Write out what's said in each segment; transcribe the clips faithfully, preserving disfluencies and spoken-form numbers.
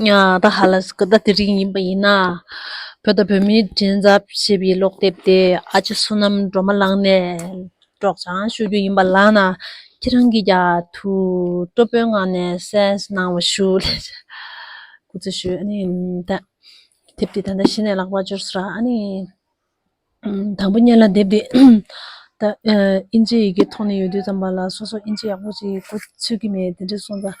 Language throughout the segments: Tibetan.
ཡ་ད་ཧ་ལ་སི་ཀི་ད་དེ་རིང་ཡིན་པ་ཡིན་ན། བོད་དང་བོད་མིའི་མགྲིན་ཚབ་ཞེས་པའི་ཀློག་དེབ་དེ་ཨ་ཅེ་བསོད་ནམས་སྒྲོལ་མ་ལགས་ནས་སྒྲོག་སྦྱང་ཞུ་རྒྱུ་ཡིན་པ་ལགས་ན། ཁྱེད་རང་གིས་ཀྱང་ཐུགས་སྤྲོ་པོའི་ངང་ནས་གསན་གནང་བ་ཞུ། སྐུ་རྩེད་ཞུ། ཨ་ནི་ད་དེབ་དེ་ད་ལྟ་གཞི་ནས་ལག་པར་འབྱོར་སོང་ར། ཨ་ནི། དང་པོ་ཉིད་ལ་དེབ་དེ་ད་ཨིན་ཇི་ཡི་གེ་ཐོག་ནས་ཡོད་དུས་ཙམ་པ་ལ་སོ་སོ་ཨིན་ཇི་ཡག་པོ་ཅིག་གོ་ཚོད་ཀྱི་མེད་དེ་འདྲ་སོང་ཙང་།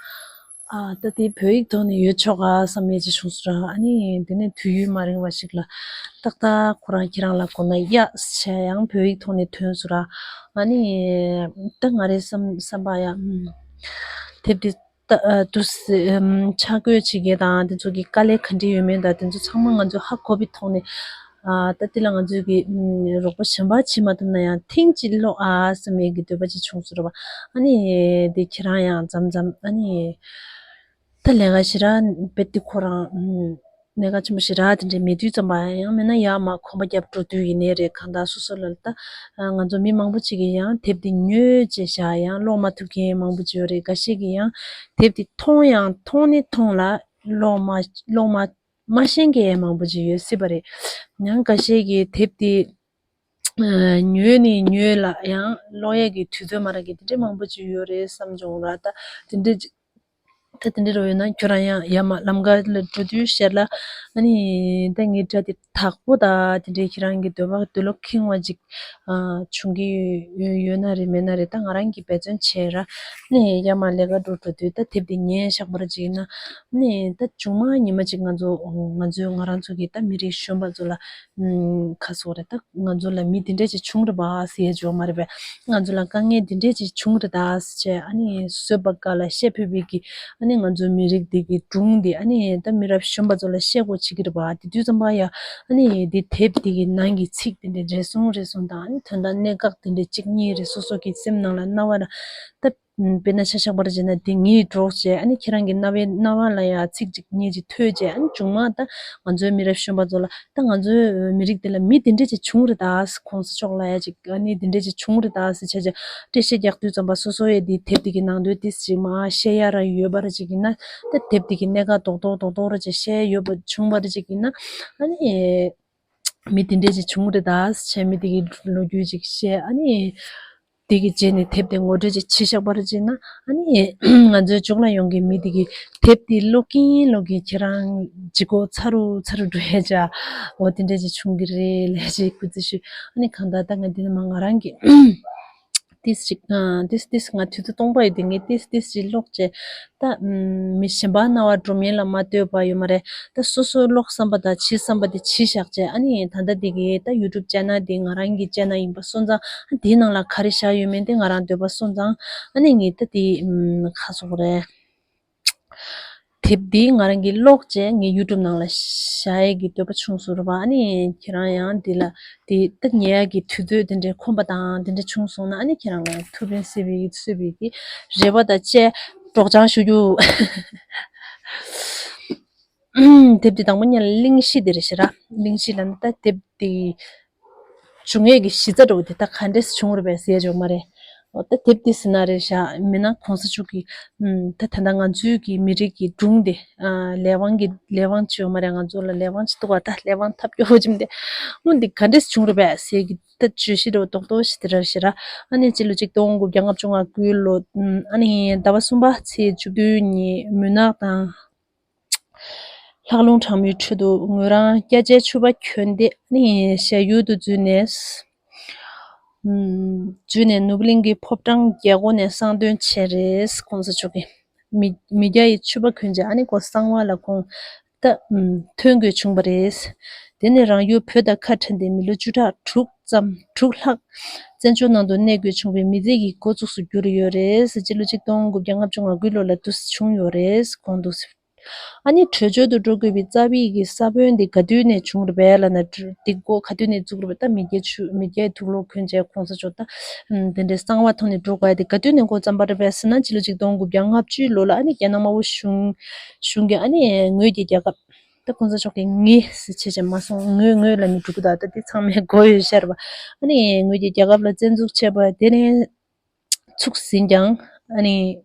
ཨ་ད་དེ་བོད་ཡིག་ཐོག་ནས་ཡོད་ཆོག་ག་བསམ་ཡས་ཅིག་བྱུང་སོང་ར། ཨ་ནི་དེ་ནས་དུས་ཡུན་མ་རིང་བ་ཞིག་ལ་ཏག་ཏག་ཁོ་རང་ཁྱེད་རང་ལ་གོ་ན་ཡག་བྱས་ཡང་བོད་ཡིག་ཐོག་ནས་ཐོན་སོང་ར། ཨ་ནི་ད་ང་རེ་བསམ་བསམ་པ་ཡ་དེབ་དེ། ད་ཨ་དུ་སི་ཨམ་ཆ་བགོས་བྱེད་མཁན་དང་དེ་ཚོ་གི་དཀའ་ལས་ག་འདྲ་ཡོད་མེད་དང་དེ་ཚོ་ཚང་མ་ང་ཚོས་ཧ་གོ་བའི་ཐོག་ནས། ཨ་ད་དེ་ལ་ང་ཚོས་ཀྱི་ཨམ་རོགས་པ་གཞན་པ་བྱེད་མ་ཐུབ་ན་ཡང་ཐེངས་གཅིག་ཀློག་ཨ་བསམ་ཡས་ཀྱི་འདོད་པ་ཅིག་བྱུང་སོང་ར་བ། ཨ་ནི་དེ་ཁྱེད་རང་ཡང་མཚམས་མཚམས་ཨ་ནི་ད་ལས་ཀ་ཞེ་དྲག་དཔེ་དེ་ཁོ་རང་ཨམ་གནད་འགག་ཆེན་པོ་ཞེ་དྲག་དེ་འདྲ་མེད་དུས་ཙམ་པ་ཡང་མིན་ན་ཡར་མར་གོམ་པ་རྒྱབ་འགྲོ་དུས་ཡིན་ནའི་རེད། གང་ལྟར་སོ་སོ་ལ་ད་ང་ཚོ་མི་མང་པོ་ཅིག་གིས་ཡང་དེབ་འདི་ཉོས་བྱས་བཞག་ཡང་ཀློག་མ་ཐུབ་མཁན་མང་པོ་ཅིག་ཡོད་རེད། འགའ་ཤས་ཀྱིས་ཡང་དེབ་འདི་མཐོང་ཡང་མཐོང་ནི་མཐོང་ལ་ཀློག་མ་ཀློག་མ་མ་ཤེས་མཁན་མང་པོ་ཅིག་ཡོད་སྲིད་པ་རེད། ཡང་འགའ་ཤས་ཀྱིས་དེབ་འདི་ཉོས་ནས་ཉོས་ལ་ཡང་ཀློག་ཡས་ཀྱི་དུས་ཚོད་མ་རག་མཁན་དེ་འདྲ་མང་པོ་ཅིག་ཡོད་རེད་བསམ་བྱུང་ར། ད་དེ་འདྲ་ཅིག་ད་དེ་འདྲ་རུ་ཡོད་ན་ཁྱོད་རང་ཡང་ཡར་མར་ལམ་ཁ་ལ་འགྲོ་དུས་ཤར་ལ་ཨ་ནི་ད་ངའི་སྒྲ་དེ་དག་པོ་ད་དེ་འདྲའི་ཁྱེད་རང་གི་འདོད་པ་འདོད་བློ་ཁེངས་པ་ཅིག་ཨ་བྱུང་གི་ཡོད་ཡོད་ན་རེད་མེད་ན་རེད། ད་ང་རང་གིས་འབད་བརྩོན་བྱས་ར། ཨ་ནི་ཡར་མར་ལས་ཀ་འགྲོ་འགྲོ་དུས་ད་དེབ་དེ་ཉན་བཞག་པ་ར་ཅིག་ཡིན་ན། ཨ་ནི་ད་མཇུག་མ་ཉི་མ་ཅིག་ང་ཚོ་ང་ཚོའི་ང་རང་ཚོ་གི་ད་མི་རིགས་གཞོན་པ་ཚོ་ལ་ཨུམ་ཁ་སོགས་རེད། ད་ང་ཚོ་ལ་མི་འདི་འདྲས་ཅིག་བྱུང་རེད་པ་ཟེར་ཡས་ཅིག་ཡོད་མ་རེད་པས། ང་ཚོ་ལ་དཀའ་ངལ་འདི་འདྲས་ཅིག་བྱུང་རེད་ད་ཟེར་བྱས་ཨ་ནི་བཟོད་པ་དཀའ་ལ་བཤད་ཕོད་པའི་གི་ཨ་ནི་ང་ཚོའི་མི་རིགས་འདི་གི་སྒྲུང་འདི་ཨ་ནི་ད་མི་རབས་གཞོན་པ་ཚོ་ལ་བཤད་དགོས་བྱེད་ཀྱི་རེད་པ། དེ་དུས་ཙམ་པ་ཡ་ཨ་ནི་འདི་དེབ་འདི་གི་ནང་གི་ཚིག་འདི་འདྲས་རེ་ཟུང་རེ་ཟུང་དང་ཨ་ནི་དོན་དག་གནད་འགག་འདི་འདྲས་གཅིག་གཉིས་རེ་སོ་སོ་གི་སེམས་ནང་ལ་སྣང་བ་ལ་ད། དཔེར་ན་ཆ་བཞག་པར་བྱས་ན་དེ་ངའི་གྲོགས་བྱས་ཨ་ནི་ཁྱེད་རང་གི་རྣ་བའི་རྣ་བ་ལ་ཡང་ཚིག་གཅིག་གཉིས་ཅིག་ཐོས་བྱས་ཨ་ནི་མཇུག་མ་ད་ང་ཚོའི་མི་རབས་གཞོན་པ་ཚོ་ལ་ད་ང་ཚོའི་མི་རིགས་འདི་ལ་མི་འདི་འདྲས་ཅིག་བྱུང་རེད་ད་ཟེར་གོང་ས་མཆོག་ལ་ཡ་ཅིག་ཨ་ནི་འདི་འདྲས་ཅིག་བྱུང་རེད་ད་ཟེར་བྱས་བྱས་འགྲེལ་བཤད་རྒྱག་དུས་ཙམ་པ་སོ་སོ་ཡས་འདི་དེབ་འདི་གི་ནང་དོན་ཏིས་ཅིག་མ་བཤད་ཡ་ར་ཡོད་པ་ར་ཅིག་ཡིན་ན་ད་དེབ་འདི་གི་གནད་འགག་རྡོག་རྡོག་རྡོག་རྡོག་ར་ཅིག་བཤད་ཡོད་པ་བྱུང་བ་ར་ཅིག་ཡིན་ན་ཨ་ནི། མི་དེ་འདྲས་ཅིག་བྱུང་རེད་ད་ཟེར་མི་དེ་གི་ལོ་རྒྱུས་ཅིག་བཤད་ཨ་ནི། དེ་གི་རྗེས་ནས་དེབ་དེ་ངོ་སྤྲོད་ཅིག་བྱེད་བཞག་པར་བྱས་ན་ཨ་ནི། ང་ཚོའི་གཅུང་ལ་ཡོང་གི་མི་དེ་གི་དེབ་དེ་ཀློག་གིན་ཀློག་གིན་ཁྱེད་རང་ལྗིད་ཁོག་ཚ་རུ་ཚ་རུ་འགྲོ་ཡས་ཅག་འོ་དེ་འདྲས་ཅིག་བྱུང་གི་རེད་ལས་ཅིག་སྐུ་རྩེད་ཞུས་ཨ་ནི་གང་ལྟར་ད་ང་འདི་ནས་མ་ང་རང་གི་ཏིས་ཅིག་ཨ་ཏིས་ཏིས་ང་དུས་ཚོད་སྟོང་པ་ཡོད་དེ་ངས་ཏིས་ཏིས་ཅིག་ཀློག་བྱས། ད་ཨམ་མི་གཞན་པ་རྣ་བ་སྒྲོམ་ཡས་ལ་མ་ལྟོས་པ་ཡོད་མ་རེད། ད་སོ་སོའི་ཀློག་བསམ་པ་དང་བྱེད་བསམ་པ་དེ་བྱེད་བཞག་བྱས་ཨ་ནི་ད་ལྟ་དེ་གི་ད་ཡུ་ཊུབ་ཅེ་ནལ་དེ་ང་རང་གི་ཅེ་ནལ་ཡིན་པ་སོང་ཙང་ཨ་དེའི་ནང་ལ་ག་རེ་བཞག་ཡོད་མེད་དེ་ང་རང་འདོད་པ་སོང་ཙང་ཨ་ནི་ངས་ད་དེ་ཨམ་ག་སོག་རེད། དེབ་འདི་ང་རང་གིས་ཀློག་བྱས་ངས་ཡུ་ཊུབ་ནང་ལ་བཞག་ཡས་ཀྱི་འདོད་པ་བྱུང་སོང་རེད་པ། ཨ་ནི་ཁྱེད་རང་ཡང་འདི་ལ་དེ་ད་ཉལ་ཡག་གི་དུས་ཚོད་དེ་འདྲའི་ཁོམ་པ་དང་དེ་འདྲ་བྱུང་སོང་ན་ཨ་ནི་ཁྱེད་རང་ལ་ཐུགས་ཕན་གསོས་པའི་གསོས་པའི་གི་རེ་བ་དང་བཅས་སྒྲོག་སྦྱང་ཞུ་རྒྱུ། དེབ་དེ་དང་པོ་ཉིད་ལ་གླེང་གཞི་དེ་རེད་ཤག་ར། གླེང་གཞི་ལ་ནི་ད་དེབ་དེ་བྱུང་ཡས་ཀྱི་གཞི་རྩ་འདྲ་བོ་དེ་ད་ག་འདྲས་བྱུང་རེད་པས་ཟེར་ཡས་ཅིག་ཡོད་མ་རེད། འོ་ད་དེབ་དེ་ཟེར་ན་རེད་ཤག་མིན་ན་གོང་ས་མཆོག་གི་ད་ད་ལྟ་ང་ཚོའི་གི་མི་རིགས་ཀྱི་སྒྲུང་དེ་ལས་དབང་གི་ལས་དབང་ཅིག་ཡོད་མ་རེད། ང་ཚོ་ལ་ལས་དབང་ཅིག་འདུག་བ། ད་ལས་དབང་ཐབས་སྐྱོ་བོ་ཅིག་འདི་འོ་འདི་ག་འདྲས་བྱུང་རེད་པས་ཟེར་གི་ད་བརྗོད་གཞི་འདྲ་བོ་རྡོག་རྡོག་ཞིག་དེ་རེད་ཤག་ར། ཨ་ནི་སྤྱི་ལོ་ཆིག་སྟོང་དགུ་བརྒྱ་ལྔ་བཅུ་ང་དགུའི་ལོ་ཨ་ནི་ཟླ་བ་གསུམ་པ་ཚེས་བཅུ་བདུན་ཉིན་མུན་ནག་དང་། ལྷགས་རླུང་གྲང་མོའི་ཁྲོད་དུ་ངོས་རང་སྐྱ་ཆའི་ཕྱུ་པ་གྱོན་ཏེ་ནི་ཞལ་ཡུལ་དུ་འཛུལ་ནས། འཛུལ་ནས་ནོར་བུ་གླིང་གི་ཕོ་བྲང་རྒྱལ་སྒོ་ནས་གསང་འདོན་བྱས་རེད། གོང་ས་མཆོག་གིས་མི་མི་སྐྱ་ཡི་ཕྱུ་པ་གྱོན་བྱས་ཨ་ནི་ཁོ་གསང་བ་ལ་ཁོང་ད་ཐོན་དགོས་བྱུང་བ་རེད། དེ་ནས་རང་ཡུལ་བོད་དང་ཁ་བྲལ་ཏེ་མི་ལོ་བཅུ་ཕྲག་དྲུག་ཙམ་དྲུག་ལྷག་བཙན་བྱོལ་ནང་དུ་གནས་དགོས་བྱུང་བའི་མི་ཚེ་གི་འགོ་ཚུགས་སུ་གྱུར་ཡོད་རེད། སྤྱི་ལོ་ཆིག་སྟོང་དགུ་བརྒྱ་ལྔ་བཅུ་ང་དགུའི་ལོ་ལ་དུ་བྱུང་ཡོད་རེད། གོང་དུ། ཨ་ནི་བྲོས་བྱོལ་དུ་འགྲོ་དགོས་པའི་རྩ་བའི་གི་ས་བོན་འདི་ག་དུས་ནས་བྱུང་རེད་པས་ལབ་ན། འདི་འགོ་ག་དུས་ནས་བཙུགས་རེད་པས། ད་མི་སྐྱའི་ཆུ་མི་སྐྱའི་དུག་ལོག་གྱོན་བྱས་གོང་ས་མཆོག་ད་དེ་འདྲའི་གསང་བ་ཐོག་ནས་འགྲོ་དགོས་ཡ་དེ་ག་དུས་ནས་འགོ་བརྩམས་པ་རེད་པས་ཟེར་ན། སྤྱི་ལོ་ཆིག་སྟོང་དགུ་བརྒྱ་ལྔ་བཅུའི་ལོ་ལ་ཨ་ནི་རྒྱ་ནག་དམར་པོ་གཞུང་གཞུང་གིས་ཨ་ནི་ངོས་ཀྱི་རྒྱལ་ཁབ་ད་གོང་ས་མཆོག་གིས་ངས་ཟེར་བྱས་བྱས་མ་སོང་། ངོས་ངོས་ལབ་ནས་འགྲོ་གི་འདུག་ད་དེ་ཚང་མས་གོ་ཡོད་ཤག་རེད་པ། ཨ་ནི་ངོས་ཀྱི་རྒྱལ་ཁབ་ལ་བཙན་འཛུལ་བྱས་པ་དེ་ནས་ཚུགས་ཟིན་ཀྱང་ཨ་ནི།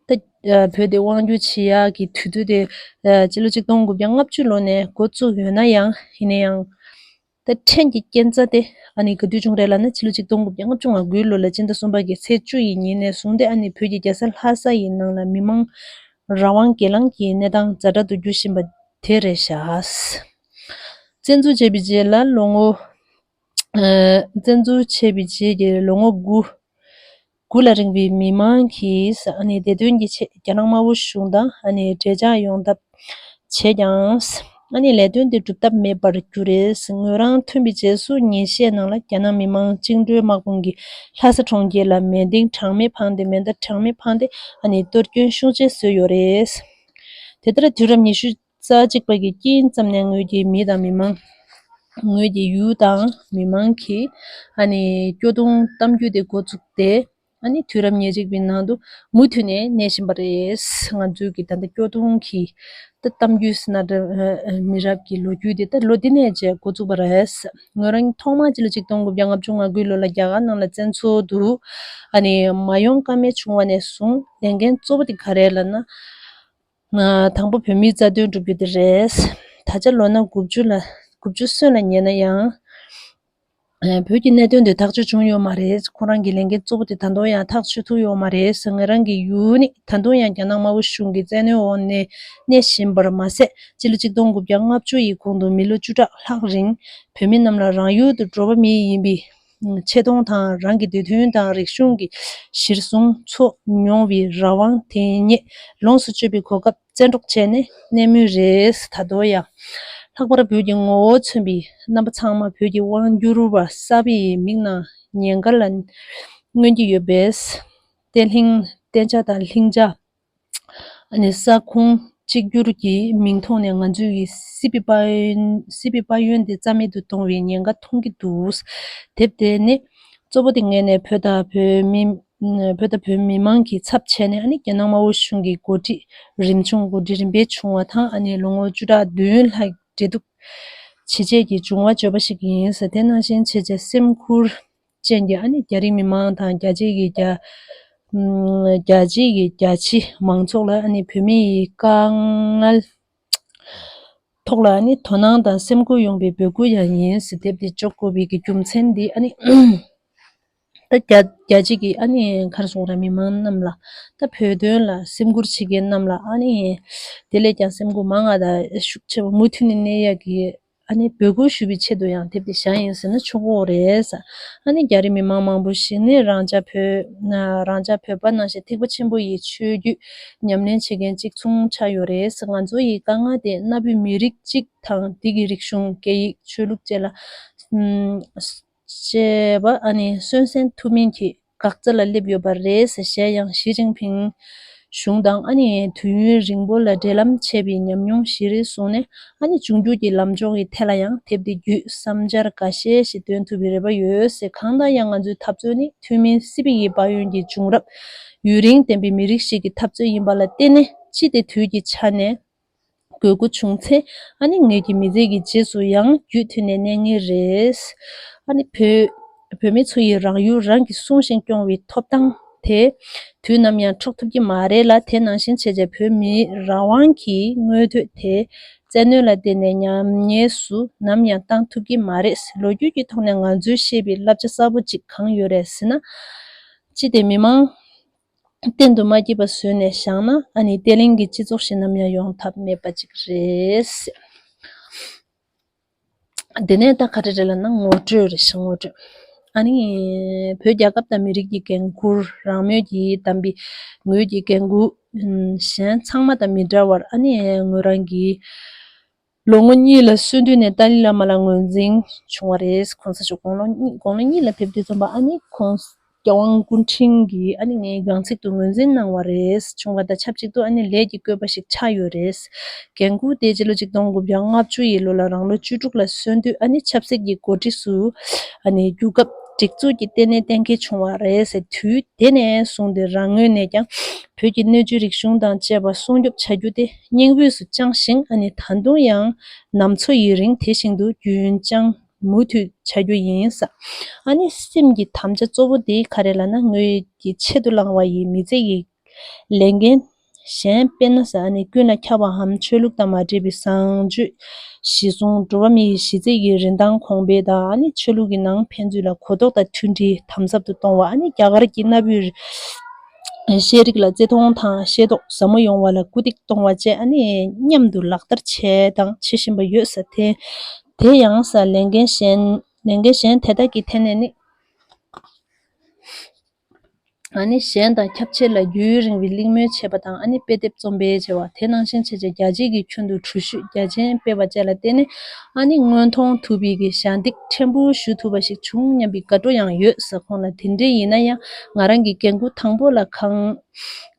ད་ ཨ་བོད་དེ་དབང་བསྒྱུར་བྱེད་ཡག་གི་དུས་ཚོད་དེ་ཨ་སྤྱི་ལོ་ཆིག་སྟོང་དགུ་བརྒྱ་ལྔ་བཅུ་ལོ་ནས་འགོ་བཙུགས་ཡོད་ན་ཡང་། ཡིན་ན་ཡང་། ད་ཕྲན་གྱི་རྐྱེན་རྩ་དེ་ཨ་ནི་ག་དུས་བྱུང་རེད་ལབ་ན། སྤྱི་ལོ་ཆིག་སྟོང་དགུ་བརྒྱ་ལྔ་བཅུ་ང་དགུའི་ལོ་ལ་སྤྱི་ཟླ་གསུམ་པ་གི་ཚེས་བཅུ་ཡི་ཉིན་ནས་བཟུང་སྟེ་ཨ་ནི་བོད་ཀྱི་རྒྱལ་ས་ལྷ་ས་ཡི་ནང་ལ་མི་མང་རང་དབང་སྒེར་ལངས་ཀྱི་གནས་སྟངས་ཛ་དྲག་ཏུ་འགྱུར་བཞིན་པ་དེ་རེད་བཞག། བཙན་འཛུལ་བྱས་པའི་རྗེས་ལ་ལོ་ངོ་ཨ་བཙན་འཛུལ་བྱས་པའི་རྗེས་ཀྱི་ལོ་ངོ་དགུ་དགུ་ལ་རིང་བའི་མི་མང་གིས་ཨ་ནི་བདེ་དོན་གྱི་ཆེད་རྒྱ་ནག་དམར་པོ་གཞུང་དང་ཨ་ནི་འབྲེལ་ཆགས་ཡོང་ཐབས་བྱས་ཀྱང་། ཨ་ནི་ལས་དོན་དེ་འགྲུབ་ཐབས་མེད་པར་གྱུར་རེད། ངོས་རང་ཐོན་པའི་རྗེས་སུ་ཉིན་ཤས་ནང་ལ་རྒྱ་ནག་མི་དམངས་བཅིངས་འགྲོལ་དམག་དཔུང་གིས་ལྷ་ས་གྲོང་ཁྱེར་ལ་མེ་མདེའུ་གྲངས་མེད་འཕངས་ཏེ། མེ་མདའ་གྲངས་མེད་འཕངས་ཏེ་ཨ་ནི་གཏོར་སྐྱོན་ཤུགས་ཆེ་བཟོས་ཡོད་རེད། དེ་ལྟར་དུས་རབས་ཉི་ཤུ་རྩ་གཅིག་པ་གི་དཀྱིལ་ཙམ་ནས་ངོས་ཀྱི་མི་དང་མི་མང་། ངོས་ཀྱི་ཡུལ་དང་མི་མང་གིས་ཨ་ནི་སྐྱོ་གདུང་གཏམ་རྒྱུད་དེ་འགོ་བཙུགས་ཏེ། ཨ་ནི་དུས་རབས་ཉེར་གཅིག་པའི་ནང་དུ་མུ་མཐུད་ནས་གནས་བཞིན་པ་རེད། ང་ཚོའི་གི་ད་ལྟ་སྐྱོ་གདུང་གི་ད་གཏམ་རྒྱུད་ཟེར་ན་འདྲ། མི་རབས་ཀྱི་ལོ་རྒྱུས་དེ་ད་ལོ་འདི་ནས་བྱས་འགོ་བཙུགས་པ་རེད། ངོས་རང་ཐོག་མར་སྤྱི་ལོ་ཆིག་སྟོང་དགུ་བརྒྱ་ལྔ་བཅུ་ང་དགུའི་ལོ་ལ་རྒྱ་གར་ནང་ལ་བཙན་འཛུལ་དུ་ཨ་ནི་མ་ཡོང་ཀ་མེད་བྱུང་བ་ནས་བཟུང་ལས་འགན་གཙོ་བོ་དེ་ག་རེ་ལབ་ན། ང་དང་པོ་བོད་མིའི་རྩ་དོན་སྒྲུབ་རྒྱུ་དེ་རེད། ད་ཆ་ལོ་ན་དགུ་བཅུ་ལ་དགུ་བཅུ་སོན་ལ་ཉེ་ན་ཡང་། ཨ་བོད་ཀྱི་གནད་དོན་དེ་ཐག་གཅོད་བྱུང་ཡོད་མ་རེད། ཁོ་རང་གི་ལས་འགན་གཙོ་བོ་དེ་ད་དུང་ཡང་ཐག་ཆོད་ཐུབ་ཡོད་མ་རེད། ང་རང་གི་ཡུལ་ནི་ད་དུང་ཡང་རྒྱ་ནག་དམར་པོ་གཞུང་གི་བཙན་གནོན་འོག་ནས་གནས་བཞིན་པར་མ་ཟད། སྤྱི་ལོ་ཆིག་སྟོང་དགུ་བརྒྱ་ལྔ་བཅུ་ཡི་གོང་དུ་མི་ལོ་བཅུ་ཕྲག་ལྷག་རིང་བོད་མི་རྣམས་ལ་རང་ཡུལ་དུ་འགྲོ་བ་མི་ཡིན་པའི་ཆེ་མཐོང་དང་། རང་གི་འདོད་འདུན་དང་རིག་གཞུང་གི་གཞིར་བཟུང་འཚོ་མྱོང་བའི་རང་དབང་དེ་ཉིད་ལོངས་སུ་སྤྱོད་པའི་གོ་སྐབས་བཙན་འཕྲོག་བྱས་ནས་གནས་མུས་རེད། ད་དུང་ཡང་ལྷག་པར་བོད་ཀྱི་ངོ་བོ་མཚོན་པའི་རྣམ་པ་ཚང་མ་བོད་ཀྱི་དབང་བསྒྱུར་བ་གསར་པའི་མིག་ནང་ཉེན་ཁ་ལ་མངོན་གྱི་ཡོད་པས། བསྟན་ལྷིང་བསྟན་འཇགས་དང་ལྷིང་འཇགས། ཨ་ནི་ས་ཁོངས་གཅིག་གྱུར་གྱི་མིང་ཐོག་ནས་ང་ཚོའི་སྲིད་པའི་དཔལ་ཡོན། སྲིད་པའི་དཔལ་ཡོན་དེ་རྩ་མེད་དུ་གཏོང་བའི་ཉེན་ཁ་མཐོང་གི་འདུག། དེབ་དེ་ནི་གཙོ་བོ་དེ་ངོས་ནས་བོད་དང་བོད་མི། བོད་དང་བོད་མི་མང་གི་ཚབ་བྱས་ནས། ཨ་ནི་རྒྱ་ནག་དམར་པོ་གཞུང་གི་འགོ་ཁྲིད་རིམ་བྱུང་འགོ་ཁྲིད་རིམ་པས་བྱུང་བ་དང་། ཨ་ནི་ལོ་ངོ་བཅུ་ཕྲག་བདུན་ལྷག་འབྲེལ་གཏུག་བྱས་རྗེས་ཀྱི་བྱུང་བ་བརྗོད་པ་ཞིག་ཡིན་ཟེར། དེ་ནང་བཞིན་བྱས་རྗེས་སེམས་ཁུར་ཅན་གྱི་ཨ་ནི་རྒྱ་རིགས་མི་མང་དང་རྒྱལ་སྤྱིའི་གི་རྒྱ། ཨམ་རྒྱལ་སྤྱིའི་གི་རྒྱ་ཆེ་མང་ཚོགས་ལ་ཨ་ནི་བོད་མི་ཡི་དཀའ་ངལ་ཐོག་ལ་ཨ་ནི་དོ་སྣང་དང་སེམས་ཁུར་ཡོང་བའི་འབོད་སྐུལ་ཡང་ཡིན་ཟེར། དེབ་འདི་འཇོག་དགོས་པའི་གི་རྒྱུ་མཚན་འདི་ཨ་ནི་ད་རྒྱ་རྒྱལ་སྤྱིའི་གི་ཨ་ནི་ག་རེ་ཟེར་དགོས་རེད། མི་མང་རྣམས་ལ། ད་བོད་དོན་ལ་སེམས་ཁུར་བྱེད་མཁན་རྣམས་ལ་ཨ་ནི་དེ་ལས་ཀྱང་སེམས་ཁུར་མང་ང་དང་ཤུགས་ཆེ་བ་མུ་མཐུད་ནས་གནས་ཡག་གི་ཨ་ནི་འབོད་སྐུལ་ཞུ་བའི་ཆེད་དུ་ཡང་དེབ་འདི་བཞག་ཡིན་ཟེར་ན་ཆོག་གི་རེད། ཨ་ནི་རྒྱ་རིགས་མི་མང་མང་པོ་ཞིག་ནི་རང་ཅག་བོད། རང་ཅག་བོད་པ་ནང་བཞིན་ཐེག་པ་ཆེན་པོ་ཡི་ཆོས་བརྒྱུད་ཉམས་ལེན་བྱེད་མཁན་གཅིག་མཚུངས་ཆགས་ཡོད་རེད། ང་ཚོ་ཡི་དཀའ་ངལ་དེ་གནའ་བོའི་མི་རིགས་གཅིག་དང་དེ་གི་རིག་གཞུང་། སྐད་ཡིག་ཆོས་ལུགས་བཅས་ལ། ཨམ་བཅས་པ་ཨ་ནི་སོན་གསེན་ཐུབ་མིན་གྱི་འགག་རྩ་ལ་སླེབས་ཡོད་པ་རེད་ཟེར། གཞན་ཡང་ཞི་ཅིན་ཕིང་གཞུང་དང་ཨ་ནི་དུས་ཡུན་རིང་པོ་ལ་འབྲེལ་ལམ་བྱས་པའི་ཉམས་མྱོང་གཞིར་བཟུང་ནས། ཨ་ནི་འབྱུང་འགྱུར་གྱི་ལམ་ཕྱོགས་ཀྱི་ཐད་ལ་ཡང་དེབ་འདི་བརྒྱུད་བསམ་འཆར་འགའ་ཤས་ཤིག་འདོན་ཐུབ་པའི་རེ་བ་ཡོད་ཟེར། གང་ལྟར་ཡང་ང་ཚོའི་འཐབ་རྩོད་ནི་ཐུན་མིན་སྲིད་པའི་གི་དཔལ་ཡོན་གྱི་བྱུང་རབས་ཡུན་རིང་ལྡན་པའི་མི་རིགས་ཤིག་གི་འཐབ་རྩོད་ཡིན་པ་ལ་བརྟེན་ནས། ཅི་སྟེ་དུས་ཀྱི་ཆ་ནས་དགོས་མཁོ་བྱུང་ཚེ། ཨ་ནི་ངེད་ཀྱི་མི་ཚེ་གི་རྗེས་སུ་ཡང་རྒྱུད་མཐུད་ནས་གནས་ངེས་རེད། ཨ་ནི་བོད་བོད་མི་ཚོ་ཡི་རང་ཡུལ་རང་གིས་སྲུང་ཞིང་སྐྱོང་བའི་ཐོབ་ཐང་དེ་དུས་ནམ་ཡང་འཕྲོག་ཐུབ་ཀྱི་མ་རེད་ལ། དེ་ནང་བཞིན་བྱས་རྗེས་བོད་མིའི་རང་དབང་གི་མངོན་འདོད་དེ་བཙན་གནོན་ལ་བརྟེན་ནས་ཉམས་ཉེས་སུ་ནམ་ཡང་བཏང་ཐུབ་ཀྱི་མ་རེད། ལོ་རྒྱུས་ཀྱི་ཐོག་ནས་ང་ཚོས་ཤེས་པའི་བསླབ་བྱ་གསར་པོ་གཅིག་གང་ཡོད་རེད་ཟེར་ན། ཅི་སྟེ་མི་མང་གཏན་དུ་མ་སྐྱིད་པ་བཟོས་ནས་བཞག་ན། ཨ་ནི་བརྟན་ལྷིང་གི་སྤྱི་ཚོགས་ཤིག་ནམ་ཡང་ཡོང་ཐབས་མེད་པ་ཅིག་རེད། དེ་ནས་ད་ག་རེ་རེད་ལབ་ན། ངོ་སྤྲོད་རེད་ཤག་ངོ་སྤྲོད། ཨ་ནི་བོད་རྒྱལ་ཁབ་དང་མི་རིགས་ཀྱི་འགན་འཁུར། རང་མོས་ཀྱིས་བདམས་པའི་ངོས་ཀྱི་འགན་འཁུར་གཞན་ཚང་མ་དང་མི་འདྲ་བར། ཨ་ནི་ངོས་རང་གིས་ལོ་ངོ་གཉིས་ལ་སོན་དུས་ནས་ཏཱ་ལའི་བླ་མ་ལ་ངོས་འཛིན་བྱུང་བ་རེད། གོང་ས་མཆོག་དགུང་ལོ་གཉིས། དགུང་ལོ་གཉིས་ལ་ཕེབས་དུས་ཙམ་པ། ཨ་ནི་གོང་ས་རྒྱལ་དབང་སྐུ་ཕྲེང་གིས་ཨ་ནི་ངའི་སྒང་ཚིགས་དུ་ངོས་འཛིན་གནང་བ་རེད། བྱུང་བ་དང་ཆབས་ཅིག་ཏུ་ཨ་ནི་ལས་ཀྱི་བཀོད་པ་ཞིག་ཆགས་ཡོད་རེད། འགན་འཁུར་དེ་སྤྱི་ལོ་ཆིག་སྟོང་དགུ་བརྒྱ་ལྔ་བཅུ་ཡི་ལོ་ལ་རང་ལོ་བཅུ་དྲུག་ལ་སོན་དུས། ཨ་ནི་ཆབ་སྲིད་ཀྱི་འགོ་ཁྲིད་སུ་ཨ་ནི་རྒྱུགས་སྐབས་སྒྲིག་འཛུགས་ཀྱི་ལྟེ་གནས་གཏན་འཁེལ་བྱུང་བ་རེད་ཟེར། དུས་དེ་ནས་བཟུང་སྟེ་རང་ངོས་ནས་ཀྱང་བོད་ཀྱི་སྣོད་བཅུད་རིག་གཞུང་དང་བཅས་པ་སྲུང་སྐྱོབ་བྱ་རྒྱུ་དེ་སྙིང་དབུས་སུ་བཅངས་ཤིང་། ཨ་ནི་ད་དུང་ཡང་ནམ་འཚོ་ཡུན་རིང་དེ་བཞིན་དུ་རྒྱུན་བསྐྱངས་མུ་མཐུད་བྱ་རྒྱུ་ཡིན་ས། ཨ་ནི་སེམས་ཀྱི་དམ་བཅའ་གཙོ་བོ་དེ་ག་རེ་ལབ་ན། ངོས་ཀྱི་ཆེད་དུ་བླངས་པ་ཡི་མི་ཚེ་ཡི་ལས་འགན་ གཞན་དཔེར་ན་ཟེར་ཨ་ནི་ཀུན་ལ་ཁྱབ་པའམ་ཆོས་ལུགས་དང་མ་འབྲེལ་བའི་བཟང་སྤྱོད་གཞི་བཟུང་འགྲོ་བ་མིའི་གཞི་རྩའི་གི་རིན་ཐང་གོང་འཕེལ་དང་ཨ་ནི་ཆོས་ལུགས་ཀྱི་ནང་ཕན་ཚུན་ལ་གོ་རྟོགས་དང་མཐུན་སྒྲིལ་དམ་ཟབ་ཏུ་གཏོང་བ། ཨ་ནི་རྒྱ་གར་གྱི་གནའ་བོའི་ཤེས་རིག་ལ་བརྩི་མཐོང་དང་ཤེས་རྟོགས་ཟབ་མོ་ཡོང་བ་ལ་སྐུལ་འདེད་གཏོང་བ་བཅས་ཨ་ནི་མཉམ་དུ་ལག་བསྟར་བྱས་དང་བྱེད་བཞིན་པ་ཡོད་ཟེར། དེ་དེ་ཡང་ཟེར་ལས་འགན་གཞན་ལས་འགན་གཞན་དེ་དག་གི་ཐད་ནས་ནི། ཨ་ནི་གཞན་དང་ཁྱབ་ཆེ་ལ་རྒྱུན་རིང་བའི་གླེང་མོལ་བྱེད་པ་དང་ཨ་ནི་དཔེ་དེབ་རྩོམ་སྤེལ་བྱེད་པ། དེ་ནང་བཞིན་བྱས་རྗེས་རྒྱ་ཆེའི་གི་ཁྱོན་དུ་གྲུ་བཞུད་རྒྱ་ཆེན་སྤེལ་བ་བཅས་ལ་བརྟེན་ནས་ཨ་ནི་མངོན་མཐོང་ཐུབ་པའི་གི་ཞལ་འདེབས་ཕྲན་བུ་ཞུ་ཐུབ་པ་ཞིག་བྱུང་སྙམ་པའི་དགའ་སྤྲོ་ཡང་ཡོད་ཟེར། ཁོང་ལ་དེ་འདྲ་ཡིན་ན་ཡང་ང་རང་གི་འགན་ཁུར་དང་པོ་ལ་གང་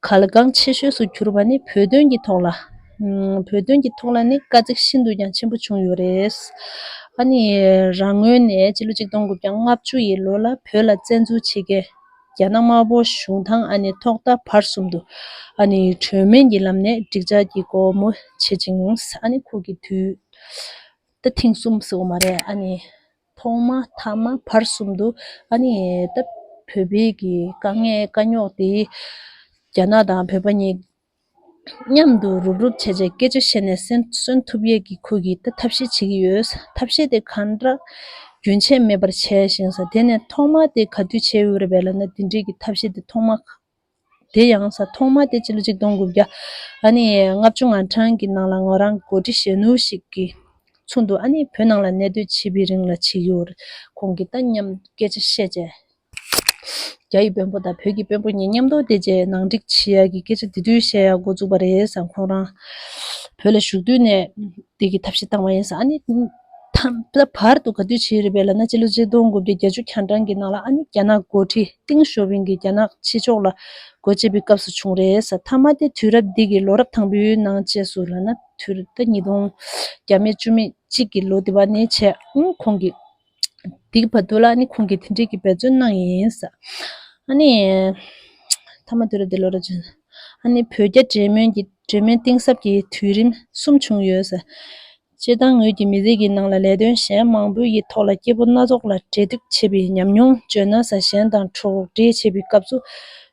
གལ་འགངས་ཆེ་ཤོས་སུ་གྱུར་པ་ནི་བོད་དོན་གྱི་ཐོག་ལ། ཨམ། བོད་དོན་གྱི་ཐོག་ལ་ནི་དཀའ་ཚེགས་ཤིན་ཏུ་ཀྱང་ཆེན་པོ་བྱུང་ཡོད་རེད། ཨ་ནི་རང་ངོས་ནས་སྤྱི་ལོ་ཆིག་སྟོང་དགུ་བརྒྱ་ལྔ་བཅུ་ཡི་ལོ་ལ་བོད་ལ་བཙན་འཛུལ་བྱེད་མཁན་རྒྱ་ནག་དམར་པོ་གཞུང་དང་ཨ་ནི་ཐོག་མཐའ་བར་གསུམ་དུ་ཨ་ནི་གྲོས་མོལ་གྱི་ལམ་ནས་འགྲིག་འཇགས་ཀྱི་སྒོ་མོ་ཕྱེ་ཅིང་ཨ་ནི་ཁོ་གི་དུས་ད་ཐེངས་གསུམ་ཟེར་བ་མ་རེད། ཨ་ནི་ཐོག་མ་མཐའ་མ་བར་གསུམ་དུ་ཨ་ནི་ད་བོད་པའི་གི་དཀའ་ངལ་དཀའ་རྙོག་དེ་རྒྱ་ནག་དང་བོད་པ་གཉིས་མཉམ་དུ་རུབ་རུབ་བྱས་བྱས་སྐད་ཆ་བཤད་ནས་སེམས་གསོན་ཐུབ་ཡས་ཀྱི་ཁོ་གིས་ད་ཐབས་ཤེས་བྱེད་ཀྱི་ཡོད། ཐབས་ཤེས་དེ་གང་འདྲ་རྒྱུན་ཆད་མེད་པར་བྱས་ཤིང་ཟེར། དེ་ནས་ཐོག་མ་དེ་ག་དུས་བྱས་ཡོད་རེད་པས་ལབ་ན་དེ་འདྲའི་གི་ཐབས་ཤེས་དེ་ཐོག་མ་དེ་ཡང་ཟེར་ཐོག་མ་དེ་སྤྱི་ལོ་ཆིག་སྟོང་དགུ་བརྒྱ་ཨ་ནི་ལྔ་བཅུ་ང་གྲངས་ཀྱི་ནང་ལ་ང་རང་འགོ་ཁྲིད་གཞོན་ནུ་ཞིག་གི་ཚུན་དུ་ཨ་ནི་བོད་ནང་ལ་གནས་སྡོད་བྱེད་པའི་རིང་ལ་བྱེད་ཀྱི་ཡོད་རེད། ཁོང་གིས་ད་མཉམ་སྐད་ཆ་བཤད་བྱས། རྒྱ་ཡི་དཔོན་པོ་དང་བོད་ཀྱི་དཔོན་པོ་གཉིས་མཉམ་དུ་བསྡད་རྗེས་ནང་འགྲིག་བྱེད་ཡག་གི་སྐད་ཆ་དེ་དུས་བཤད་ཡག་འགོ་བཙུགས་པ་རེད་བསམ། ཁོང་རང་བོད་ལ་བཞུགས་དུས་ནས་དེ་གི་ཐབས་ཤེས་བཏང་བ་ཡིན་ཟེར། ཨ་ནི་ཐ་ད་བར་དུ་ག་དུས་བྱས་རེད་པས་ལབ་ན་སྤྱི་ལོ་ཆིག་སྟོང་དགུ་བརྒྱ་བརྒྱད་ཅུ་གྱ་གྲངས་ཀྱི་ནང་ལ་ཨ་ནི་རྒྱ་ནག་འགོ་ཁྲིད་ཏིང་ཞའོ་ཕིང་གིས་རྒྱ་ནག་ཕྱི་ཕྱོགས་ལ་སྒོ་ཕྱེ་བའི་སྐབས་སུ་བྱུང་རེད་ཟེར། མཐའ་མ་དེ་དུས་རབས་འདི་གི་ལོ་རབས་དང་པོའི་ནང་བཅས་སུ་ལབ་ན་དུས་རབས་ད་ཉིས་སྟོང་བརྒྱ་མེད་བཅུ་མེད་གཅིག་གི་ལོ་དེ་བ་ནས་བྱས་ཨང་ཁོང་གིས། དེའི་བར་དུ་ལ་ནི་ཁོང་གིས་དེ་འདྲའི་གི་འབད་བརྩོན་གནང་ཡིན་ཟེར། ཨ་ནི། མཐའ་མ་དུས་རབས་འདི་ལོ་ར་བྱོན། ཨ་ནི་བོད་རྒྱ་འབྲེལ་མོལ་གྱི་འབྲེལ་མོལ་གཏིང་ཟབ་ཀྱི་དུས་རིམ་གསུམ་བྱུང་ཡོད་ཟེར། སྤྱིར་བཏང་ངོས་ཀྱི་མི་ཚེ་གི་ནང་ལ་ལས་དོན་གཞན་མང་པོ་ཡི་ཐོག་ལ་སྐྱེ་བོ་སྣ་ཚོགས་ལ་འབྲེལ་གཏུག་བྱེད་པའི་ཉམས་མྱོང་བརྗོད་ན་ཟེར། གཞན་དང་གྲོགས་འབྲེལ་བྱེད་པའི་སྐབས་སུ།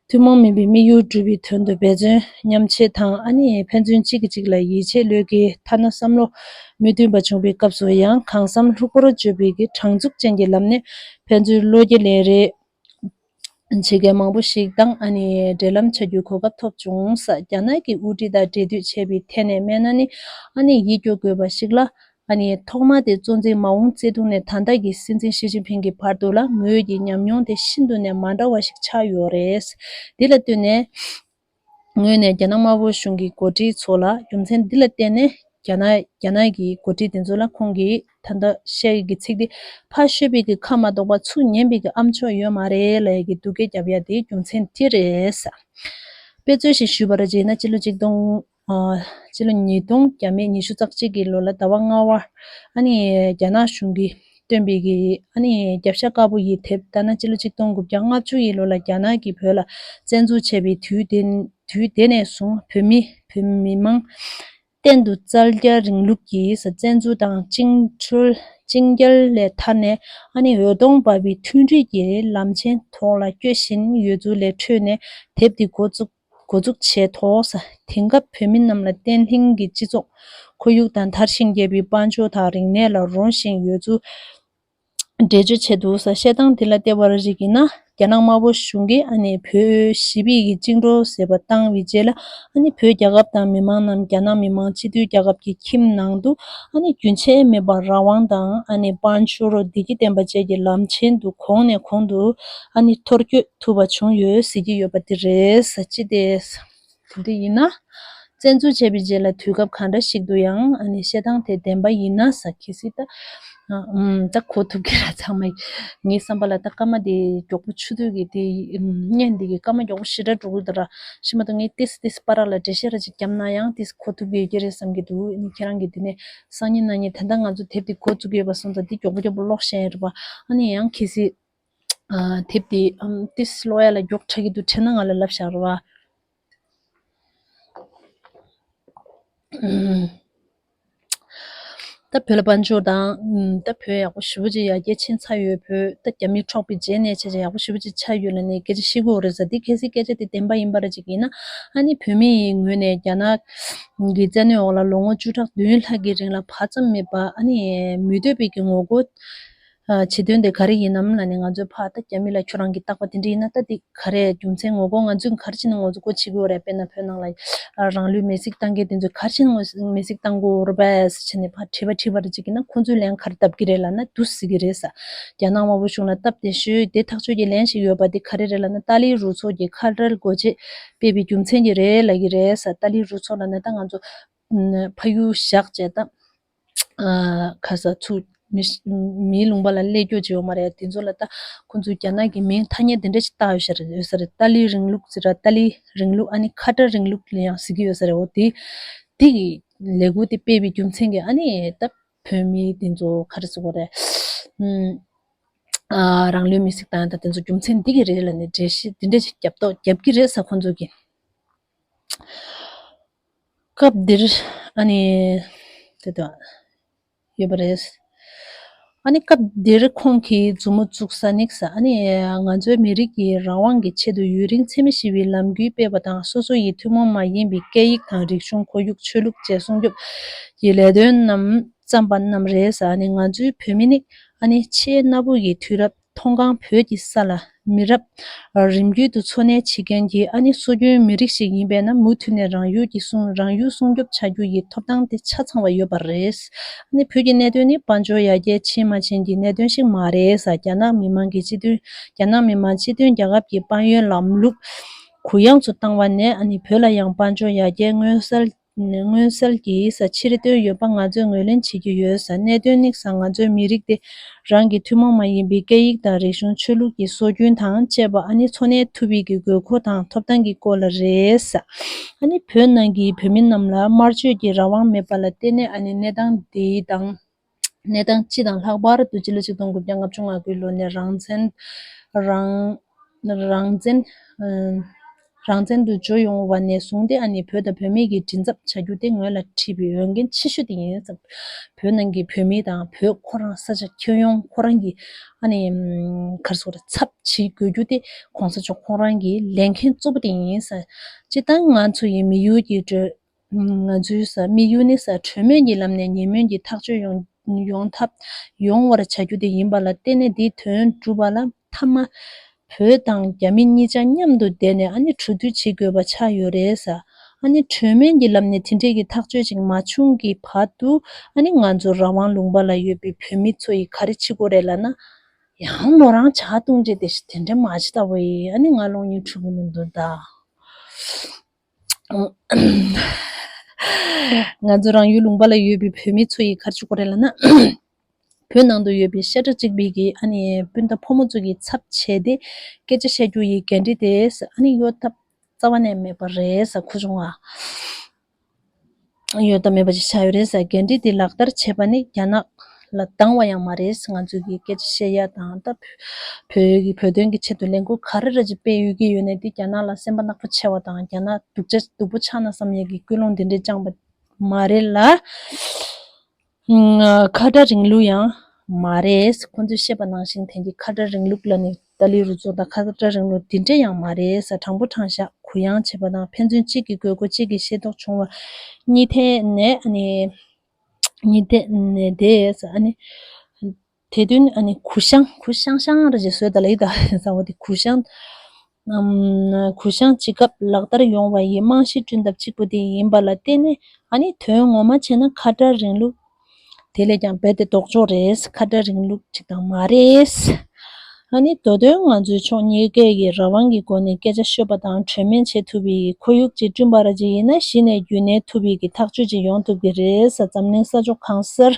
ཐུན་མོང་མིན་པའི་དམིགས་ཡུལ་འགྲུབ་པའི་དོན་དུ་འབད་བརྩོན་མཉམ་བྱེད་དང་ཨ་ནི་ཕན་ཚུན་གཅིག་གིས་གཅིག་ལ་ཡིད་ཆེས་བློས་འགེལ་ཐ་ན་བསམ་བློ་མི་མཐུན་པ་བྱུང་བའི་སྐབས་སུ་ཡང་གང་བསམ་ལྷུག་པོར་བརྗོད་པའི་གི་དྲང་ཚུགས་ཅན་གྱི་ལམ་ནས་ཕན་ཚུན་བློ་སྐྱེད་ལེན་རེས་བྱེད་མཁན་མང་པོ་ཞིག་དང་ཨ་ནི་འབྲེལ་ལམ་བྱ་རྒྱུའི་གོ་སྐབས་ཐོབ་བྱུང་ཟེར། རྒྱ་ནག་གི་དབུ་ཁྲིད་དང་འབྲེལ་མཐུད་བྱས་པའི་ཐད་ནས་སྨྲས་ན་ནི་ཨ་ནི་ཡིད་སྐྱོ་དགོས་པ་ཞིག་ལ། ཨ་ནི་ཐོག་མ་དེ་གཙོ་འཛིན་མའོ་ཙེ་ཏུང་ནས་ད་ལྟ་གི་སྲིད་འཛིན་ཞི་ཅིན་ཕིང་གི་བར་དུ་ལ་ངོས་ཀྱི་ཉམས་མྱོང་དེ་ཤིན་ཏུ་ནས་མ་འདྲ་བ་ཞིག་ཆགས་ཡོད་རེད། འདི་ལ་ལྟོས་ནས་ངོས་ནས་རྒྱ་ནག་དམར་པོ་གཞུང་གི་འགོ་ཁྲིད་ཚོ་ལ་རྒྱུ་མཚན་འདི་ལ་བརྟེན་ནས་རྒྱ་ནག་རྒྱ་ནག་གི་འགོ་ཁྲིད་དེ་ཚོ་ལ་ཁོང་གིས་ད་ལྟ་བཤད་ཀྱི་ཚིག་འདི་ཕ་ཤོད་པའི་གི་ཁ་མ་གཏོགས་པ་ཚུར་ཉན་པའི་གི་ཨ་མཆོག་ཡོད་མ་རེད་ལབ་ཡ་གི་སྡུག་སྐད་རྒྱབ་ཡ་དེ་རྒྱུ་མཚན་དེ་རེད། དཔེ་མཚོན་ཞིག་ཞུས་པར་བྱས་ན་སྤྱི་ལོ་གཅིག་སྟོང་། ཨ། སྤྱི་ལོ་ཉིས་སྟོང་བརྒྱ་མེད་ཉི་ཤུ་རྩ་གཅིག་གི་ལོ་ལ་ཟླ་བ་ལྔ་པ། ཨ་ནི་རྒྱ་ནག་གཞུང་གིས་བཏོན་པའི་གི་ཨ་ནི་རྒྱབ་ཤ་དཀར་པོ་ཡི་དེབ་ལྟར་ན་སྤྱི་ལོ་གཅིག་སྟོང་དགུ་བརྒྱ་ལྔ་བཅུ་ཡི་ལོ་ལ་རྒྱ་ནག་གིས་བོད་ལ་བཙན་འཛུལ་བྱས་པའི་དུས་དེ་དུས་དེ་ནས་བཟུང་བོད་མི་བོད་མི་མང་གཏན་དུ་བཙན་རྒྱལ་རིང་ལུགས་ཀྱི་བཙན་འཛུལ་དང་བཅིངས་འགྲོལ་བཅིངས་འགྲོལ་ལས་ཐར་ནས་ཨ་ནི་འོད་སྟོང་འབར་བའི་མཐུན་སྒྲིལ་གྱི་ལམ་ཆེན་ཐོག་ལ་སྐྱོད་བཞིན་ཡོད་ཚུལ་ལས་འཕྲོས་ནས་དེབ་འདི་འགོ་བཙུགས། འགོ་འཛུགས་བྱས་ཐོག་དེང་སྐབས་བོད་མི་རྣམས་ལ་བརྟན་ལྷིང་གི་སྤྱི་ཚོགས་ཁོར་ཡུག་དང་དར་ཞིང་རྒྱས་པའི་དཔལ་འབྱོར་དང་རིག་གནས་ལ་རོལ་བཞིན་ཡོད་ཚུལ་འགྲེལ་བརྗོད་བྱས་འདུག་ཟེར། བཤད་སྟངས་འདི་ལ་བལྟས་པར་གཞིགས་ཡིན་ན་རྒྱ་ནག་དམར་པོ་གཞུང་གིས་ཨ་ནི་བོད་ཞི་བའི་གི་བཅིངས་འགྲོལ་ཟེར་བ་བཏང་བའི་རྗེས་ལ་ཨ་ནི་བོད་རྒྱལ་ཁབ་དང་མི་མང་རྣམས་རྒྱ་ནག་མི་དམངས་སྤྱི་མཐུན་རྒྱལ་ཁབ་ཀྱི་ཁྱིམ་ནང་དུ་ཨ་ནི་རྒྱུན་ཆད་མེད་པར་རང་དབང་དང་ཨ་ནི་དཔལ་འབྱོར་བདེ་སྐྱིད་ལྡན་པ་བཅས་ཀྱི་ལམ་ཆེན་དུ་གོང་ནས་གོང་དུ་ཨ་ནི་འཐོར་སྐྱོད་ཐུབ་པ་བྱུང་ཡོད་ཟེར་གྱི་ཡོད་པ་འདི་རེད་ཟེར་ཅི་སྟེ། དེ་འདྲ་ཡིན་ན། བཙན་འཛུལ་བྱས་པའི་རྗེས་ལ་དུས་སྐབས་གང་འདྲ་ཞིག་ཏུ་ཡང་ཨ་ནི་བཤད་སྟངས་དེ་བདེན་པ་ཡིན་ན་ཟེར་གལ་སྲིད་ད། ཨ་ཨམ་ད་གོ་ཐུབ་ཀྱི་ར་ཚང་མ་ངའི་བསམ་པ་ལ་ད་སྐར་མ་དེ་མགྱོགས་པོ་ཆུ་ཚོད་ཀྱི་དེ་ཨམ་བརྙན་འདི་གི་སྐར་མ་མགྱོགས་པོ་ཞེ་དྲག་འགྲོ་གི་འདུག་ར། ཤི་མ་ཏོ་ངས་ཏིས་ཏིས་པ་ར་ལ་འགྲེལ་བཤད་ར་ཅིག་བརྒྱབ་ན་ཡང་ཏིས་གོ་ཐུབ་ཀྱི་ཡོད་ཀྱི་རེད་བསམ་གྱི་འདུག་ཨ་ནི་ཁྱེད་རང་གིས་དེ་ནས་སང་ཉིན་གནངས་ཉིན་ད་ལྟ་ང་ཚོ་དེབ་དེ་གོ་བཅུག་གི་ཡོད་པ་སོང་ཙང་དེ་མགྱོགས་པོ་མགྱོགས་པོ་ཀློག་བཞིན་ཡོད་རེད་པ། ཨ་ནི་ཡང་གལ་སྲིད། ཨ་དེབ་དེ་ཨམ་ཏིས་ཀློག་ཡ་ལ་མགྱོགས་དྲགས་ཀྱི་འདུག་དྲན་ན་ང་ལ་ལབ་བཞག་རོགས། ཨམ། ད་བོད་ལ་དཔལ་འབྱོར་དང་། ཨུམ། ད་བོད་ཡག་པོ་ཞེ་པོ་ཅིག་ཡར་རྒྱས་ཕྱིན་ཚར་ཡོད། བོད་ད་རྒྱ་མི་འཕྲོག་པའི་རྗེས་ནས་བྱས་བྱས་ཡག་པོ་ཞེ་པོ་ཅིག་ཆགས་ཡོད་ལབ་ནས་སྐད་ཆ་བཤད་ཀྱི་ཡོད་རེད་ཟེར། འདི་གལ་སྲིད་སྐད་ཆ་དེ་བདེན་པ་ཡིན་པ་རེད་ཅིག་ཡིན་ན། ཨ་ནི་བོད་མི་ཡི་ངོས་ནས་རྒྱ་ནག་གི་བཙན་གནོན་འོག་ལ་ལོ་ངོ་བཅུ་ཕྲག་བདུན་ལྷག་གི་རིང་ལ་བག་ཙམ་མེད་པ་ཨ་ནི་མི་འདོད་པའི་གི་ངོ་རྒོལ་ཨ། བྱེད་དོན་དེ་ག་རེ་ཡིན་ནམ་ལབ་ནས། ང་ཚོས་ཕར་ད་རྒྱ་མི་ལ་ཁྱོད་རང་གི་རྟག་པ་དེ་འདྲ་ཡིན་ན་ད་འདི་ག་རེ་རྒྱུ་མཚན་ངོ་རྒོལ། ང་ཚོས་ག་རེ་བྱས་ནས་ངོ་རྒོལ་བྱེད་ཀྱི་ཡོད་རེད། དཔེར་ན་བོད་ནང་ལ་ཨ། རང་ལུས་མེར་སྲེག་བཏང་མཁན་དེ་ཚོས་ག་རེ་བྱས་ནས་ངོ་མེར་སྲེག་བཏང་དགོས་རེད་པས་ཟེར་བྱས་ནས་ཕར་དྲི་བ་དྲིས་པ་རེད་ཅིག་ཡིན་ན། ཁོང་ཚོས་ལན་ག་རེ་བཏབ་ཀྱི་རེད་ལབ་ན། འདུག་སེ་ཟེར་གྱི་རེད་ཟེར། རྒྱ་ནག་དམར་པོ་གཞུང་ལ་སྟབས་བདེ་ཤོས་དེ་ཐག་གཅོད་ཀྱི་ལན་ཞིག་ཡོད་པ་དེ་ག་རེ་རེད་ལབ་ན། ཏཱ་ལའི་རུ་ཚོགས་ཀྱིས་ཁ་བྲལ་སྒོ་འབྱེད་སྤེལ་བའི་རྒྱུ་མཚན་གྱིས་རེད་ལབ་ཀྱི་རེད་ཟེར། ཏཱ་ལའི་རུ་ཚོགས་ལབ་ན་ད་ང་ཚོ་ཕ་ཡུལ་བཞག་བྱས་ད། ཨ། ག་ས་ཚུར་མི་མིའི་ལུང་པ་ལ་སླེབས་རྒྱུ་ཅིག་ཡོད་མ་རེད། དེ་ཚོ་ལ་ད་ཁོང་ཚོས་རྒྱ་ནག་གི་མིང་ཐ་སྙད་དེ་འདྲ་ཞིག་བཏགས་ཡོད་ས་རེད། ཡོད་ས་རེད། ཏཱ་ལའི་རིང་ལུགས་ཟེར་ར། ཏཱ་ལའི་རིང་ལུགས། ཨ་ནི་ཁ་བྲལ་རིང་ལུགས་ལ་ཡང་ཟེར་གྱི་ཡོད་ས་རེད། འོ་དེ་དེ་གི་ལས་འགུལ་དེ་སྤེལ་བའི་རྒྱུ་མཚན་གྱིས་ཨ་ནི་ད་བོད་མི་དེ་ཚོ་ག་རེ་ཟེར་དགོས་རེད། ཨུམ། ཨ། རང་ལུས་མེར་སྲེག་བཏང་ཡ་ད་དེ་ཚོ་རྒྱུ་མཚན་འདི་གི་རེད་ལབ་ནས་འགྲེལ་བཤད་འདི་འདྲ་ཞིག་རྒྱབ་ཏོ་རྒྱབ་ཀྱི་རེད་ཟེར། ཁོང་ཚོ་གིས། སྐབས་འདིར་ཨ་ནི་དེ་དག་ཡོད་པ་རེད། ཨ་ནི་སྐབས་འདིར་ཁོང་གིས་མཛུབ་མོ་བཙུགས་ས་ནི་ཟེར། ཨ་ནི་ང་ཚོའི་མི་རིགས་ཀྱི་རང་དབང་གི་ཆེད་དུ་ཡུན་རིང་འཚེ་མེད་ཞི་བའི་ལམ་བརྒྱུད་སྤེལ་བ་དང་། སོ་སོ་ཡི་ཐུན་མོང་མ་ཡིན་པའི་སྐད་ཡིག་དང་། རིག་གཞུང་། ཁོར་ཡུག། ཆོས་ལུགས་བཅས་སྲུང་སྐྱོབ་ཀྱི་ལས་དོན་རྣམས་བརྩམས་པ་རྣམས་རེད་ཟེར། ཨ་ནི་ང་ཚོའི་བོད་མི་ནི་ཨ་ནི་ཆེས་གནའ་བོ་ཡི་དུས་རབས། མཐོང་སྒང་བོད་ཀྱི་ས་ལ་མི་རབས་རིམ་བརྒྱུད་དུ་འཚོ་གནས་བྱེད་མཁན་གྱི་ཨ་ནི་སྲོལ་རྒྱུན་མི་རིགས་ཤིག་ཡིན་པས་ན། མུ་མཐུད་ནས་རང་ཡུལ་གྱི་སྲུང་། རང་ཡུལ་སྲུང་སྐྱོབ་བྱ་རྒྱུ་ཡི་ཐོབ་ཐང་དེ་ཆ་ཚང་བ་ཡོད་པ་རེད། ཨ་ནི་བོད་ཀྱི་གནད་དོན་ནི་དཔལ་འབྱོར་ཡར་རྒྱས་ཕྱིན་མ་ཕྱིན་གྱི་གནད་དོན་ཞིག་མ་རེད་ཟེར། རྒྱ་ནག་མི་དམངས་ཀྱི་སྤྱི་མཐུན། རྒྱ་ནག་མི་དམངས་སྤྱི་མཐུན་རྒྱལ་ཁབ་ཀྱི་དཔལ་ཡོན་ལམ་ལུགས་གུ་ཡངས་སུ་བཏང་བ་ནས། ཨ་ནི་བོད་ལ་ཡང་དཔལ་འབྱོར་ཡར་རྒྱས་མངོན་གསལ། མངོན་གསལ་གྱིས་ས་ཕྱིར་བཏོན་ཡོད་པ་ང་ཚོས་ངོས་ལེན་བྱེད་ཀྱི་ཡོད་ས། གནད་དོན་ནི་ས་ང་ཚོའི་མི་རིགས་དེ་རང་གི་ཐུན་མོང་མ་ཡིན་པའི་སྐད་ཡིག་དང་། རིག་གཞུང་། ཆོས་ལུགས་ཀྱི་སྲོལ་རྒྱུན་དང་བཅས་པ་ཨ་ནི་འཚོ་གནས་ཐུབ་པའི་གི་དགོས་མཁོ་དང་ཐོབ་ཐང་གི་སྐོར་ལ་རེད་ས། ཨ་ནི་བོད་ནང་གི་བོད་མི་རྣམས་ལ་དམར་གཅོད་ཀྱི་རང་དབང་མེད་པ་ལ་བརྟེན་ནས། ཨ་ནི་གནས་སྟངས་འདི་དང་། གནས་སྟངས་སྤྱི་དང་། ལྷག་པར་དུ་སྤྱི་ལོ་ཆིག་སྟོང་དགུ་བརྒྱ་ལྔ་བཅུ་ང་དགུའི་ལོ་ནས་རང་བཙན། རང་རང་བཙན། ཨ། རང་བཙན་དུ་འབྱོར་ཡོང་བ་ནས་བཟུང་སྟེ། ཨ་ནི་བོད་དང་བོད་མི་གི་མགྲིན་ཚབ་བྱ་རྒྱུ་དེ་ངོས་ལ་འཁྲིད་པའི་འོས་འགན་ཆེ་ཤོས་དེ་ཡིན་ཙང་། བོད་ནང་གི་བོད་མི་དང་། བོད་ཁོ་རང་ས་ཆ་ཁྱོན་ཡོངས་ཁོ་རང་གི་ཨ་ནི་ག་རེ་ཟེར་དགོས་རེད། ཚབ་བྱེད་དགོས་རྒྱུ་དེ་གོང་ས་མཆོག་ཁོང་རང་གི་ལས་འགན་གཙོ་བོ་དེ་ཡིན་ཙང་། སྤྱིར་བཏང་ང་ཚོ་ཡི་དམིགས་ཡུལ་གྱི་གྲོས། ང་ཚོའི་ས་དམིགས་ཡུལ་ནི་ས་གྲོས་མོལ་གྱི་ལམ་ནས་ཉེས་མོལ་གྱི་ཐག་གཅོད་ཡོང་ཡོང་ཐབས་ཡོང་བར་བྱ་རྒྱུ་དེ་ཡིན་པ་ལ་བརྟེན་ནས། དེའི་དོན་སྒྲུབ་པ་ལ་མཐའ་མ་བོད་དང་རྒྱ་མི་གཉིས་ཆ་མཉམ་དུ་བསྡད་ནས་ཨ་ནི་གྲོས་བསྡུར་བྱེད་དགོས་པ་ཆགས་ཡོད་རེད་ས། ཨ་ནི་གྲོས་མོལ་གྱི་ལམ་ནས་དེ་འདྲས་ཀྱི་ཐག་གཅོད་ཅིག་མ་བྱུང་གི་བར་དུ། ཨ་ནི་ང་ཚོ་རང་དབང་ལུང་པ་ལ་ཡོད་པའི་བོད་མི་ཚོ་ཡིས་ག་རེ་བྱེད་དགོས་རེད་ལབ་ན། ཡང་མོ་རང་ཇ་བཏུང་རྗེས་དེ་ཞིག་དེ་འདྲས་མ་བྱེད་ལྟ་བུ་ཡིས། ཨ་ནི་ང་གློག་བརྙན་འཁྲུག་གི་མི་འདུག་ད། ང་ཚོ་རང་ཡུལ་ལུང་པ་ལ་ཡོད་པའི་བོད་མི་ཚོ་ཡིས་ག་རེ་བྱེད་དགོས་རེད་ལབ་ན། བོད་ནང་དུ་ཡོད་པའི་ཤ་ཁྲག་གཅིག་པའི་གི་ཨ་ནི་སྤུན་ཟླ་ཕོ་མོ་ཚོ་གི་ཚབ་བྱས་ཏེ་སྐད་ཆ་བཤད་རྒྱུ་ཡི་འགན་འཁྲི་དེ་ཨ་ནི་གཡོལ་ཐབས་རྩ་བ་ནས་མེད་པ་རེད་ས། ཁུ་བྱུང་ང་། ཡོད་དང་མེད་པ་ཅིག་ཆགས་ཡོད་རེད་ཟེར། འགན་འཁྲི་འདི་ལག་བསྟར་བྱས་པ་ནི་རྒྱ་ནག་ལ་སྡང་བ་ཡང་མ་རེད། ང་ཚོས་ཀྱི་སྐད་ཆ་བཤད་ཡ་དང་། ད་བོད་ཀྱི་བོད་དོན་གྱི་ཆེད་དུ་ལས་འགུལ་ག་རེ་རེ་ཅིག་སྤེལ་ཡོད་ཀྱི་ཡོད་ནའི་འདི་རྒྱ་ནག་ལ་སེམས་པ་ནག་པོ་ཆེ་བ་དང་། རྒྱ་ནག་སྡུག་ཅག་སྡུག་པོ་ཆགས་ན་བསམ་ཡས་ཀྱི་ཀུན་སློང་འདི་འདྲས་བཅངས་པ་མ་རེད་ལ། ཁ་བྲལ་རིང་ལུགས་ཡང་མ་རེད། ཁོང་ཚོས་བཤད་པ་ནང་བཞིན་དེང་གི་ཁ་བྲལ་རིང་ལུགས་ལ་ནི་ཏཱ་ལའི་རུ་ཚོགས་དང་ཁ་བྲལ་རིང་ལུགས་འདི་འདྲས་ཡང་མ་རེད་ས། དྲང་པོ་དྲང་བཞག་གུ་ཡངས་བྱེད་པ་དང་། ཕན་ཚུན་གཅིག་གི་དགོས་མཁོ་གཅིག་གིས་ཤེས་རྟོགས་བྱུང་བ་གཉིས་ཐད་ནས་ནི། གཉིས་ཐད་ནས་དེ་ས་ཨ་ནི། དེ་དོན་ཨ་ནི་གུ་ཤང་གུ་ཤང་ཤང་རེ་ཅིག་བཟོས་ད་ལ་ཡི་ད་ས་བ་དེ་གུ་ཤང་། གུ་ཤང་ཅིག་སྐབས་ལག་བསྟར་ཡོང་བ་ཡི་རྨང་གཞི་བསྐྲུན་ཐབས་གཅིག་པུ་དེ་ཡིན་པ་ལ་བརྟེན་ནས། ཨ་ནི་དོན་ངོ་མ་བྱས་ན་ཁ་བྲལ་རིང་ལུགས་དེ་ལས་ཀྱང་རྦད་དེ་ལྡོག་ཕྱོགས་རེད། ཁ་བྲལ་རིང་ལུགས་ཅིག་དང་མ་རེད། ཨ་ནི་མདོ་དོན་ང་ཚོའི་ཕྱོགས་གཉིས་ཀའི་གི་རང་དབང་གི་སྒོ་ནས་སྐད་ཆ་ཤོད་པ་དང་གྲོས་མོལ་བྱེད་ཐུབ་པའི་ཁོར་ཡུག་ཅིག་བསྐྲུན་པ་ར་ཅིག་ཡིན་ན། གཞི་ནས་རྒྱུན་གནས་ཐུབ་པའི་གི་ཐག་གཅོད་ཅིག་ཡོང་ཐུབ་ཀྱི་རེད་ས། འཛམ་གླིང་ས་ཕྱོགས་གང་སར།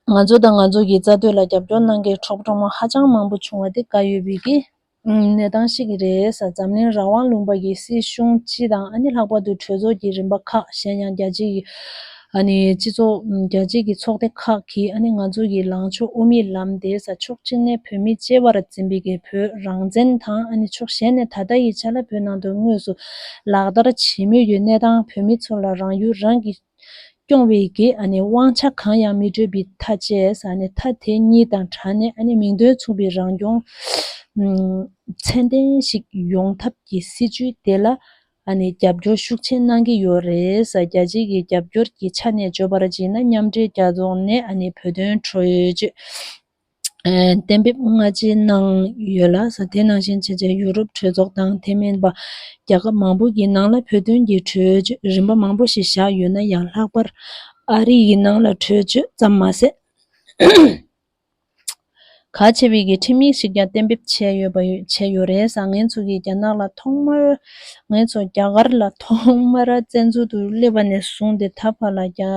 ང་ཚོ་དང་ང་ཚོ་གི་རྩ་དོན་ལ་རྒྱབ་སྐྱོར་གནང་མཁན་གྲོགས་པོ་གྲོགས་མོ་ཧ་ཅང་མང་པོ་བྱུང་བ་དེ་དགའ་ཡོད་པའི་གི་གནས་སྟངས་ཤིག་རེད་ས། འཛམ་གླིང་རང་དབང་ལུང་པ་གི་སྲིད་གཞུང་སྤྱི་དང་། ཨ་ནི་ལྷག་པར་དུ་གྲོས་ཚོགས་ཀྱི་རིམ་པ་ཁག་གཞན་ཡང་རྒྱལ་སྤྱི་ཡི་ཨ་ནི་སྤྱི་ཚོགས་རྒྱལ་སྤྱི་གི་ཚོགས་སྡེ་ཁག་གིས་ཨ་ནི་ང་ཚོ་གི་ལངས་ཕྱོགས་དབུ་མའི་ལམ་དེ་ས་ཕྱོགས་གཅིག་ནས་བོད་མི་གཅེས་པར་འཛིན་པའི་གི་བོད་རང་བཙན་དང་། ཨ་ནི་ཕྱོགས་གཞན་ནས་ད་ལྟ་ཡི་ཆ་ལ་བོད་ནང་དུ་དངོས་སུ་ལག་བསྟར་བྱེད་མུས་ཡོད་གནས་སྟངས། བོད་མི་ཚོ་ལ་རང་ཡུལ་རང་གི་ སྐྱོང་བའི་གི་ཨ་ནི་དབང་ཆ་གང་ཡང་མི་སྤྲོད་པའི་མཐའ་བཅས་ས་ནི་མཐའ་དེ་གཉིས་དང་བྲལ་ནས་ཨ་ནི་མིང་དོན་མཚུངས་པའི་རང་སྐྱོང་ཚད་ལྡན་ཞིག་ཡོང་ཐབས་ཀྱི་སྲིད་ཇུས་དེ་ལ་ཨ་ནི་རྒྱབ་སྐྱོར་ཤུགས་ཆེན་གནང་གི་ཡོད་རེད་ས། རྒྱལ་སྤྱིའི་གི་རྒྱབ་སྐྱོར་གྱི་ཆ་ནས་བརྗོད་པར་བྱས་ན་མཉམ་འབྲེལ་རྒྱལ་ཚོགས་ནས་ཨ་ནི་བོད་དོན་གྲོས་ཆོད། གཏན་འབེབས་སྔ་རྗེས་གནང་ཡོད་ལ་ས། དེ་ནང་བཞིན་བྱས་རྗེས་ཡུ་རོབ་གྲོས་ཚོགས་དང་དེ་མིན་པ་རྒྱལ་ཁབ་མང་པོ་གི་ནང་ལ་བོད་དོན་གྱི་གྲོས་ཆོད་རིམ་པ་མང་པོ་ཞིག་བཞག་ཡོད་ན་ཡང་ལྷག་པར་ཨ་རི་ཡི་ནང་ལ་གྲོས་ཆོད་ཙམ་མ་ཟད། གལ་ཆེ་བའི་གི་ཁྲིམས་ཡིག་ཞིག་ཀྱང་གཏན་འབེབས་བྱས་ཡོད་པ་ཡོད་བྱས་ཡོད་རེད་ས། ངེད་ཚོ་གིས་རྒྱ་ནག་ལ་ཐོག་མར་ངེད་ཚོ་རྒྱ་གར་ལ་ཐོག་མར་བཙན་འཛུལ་དུ་སླེབས་པ་ནས་བཟུང་སྟེ་ད་བར་ལ་རྒྱ་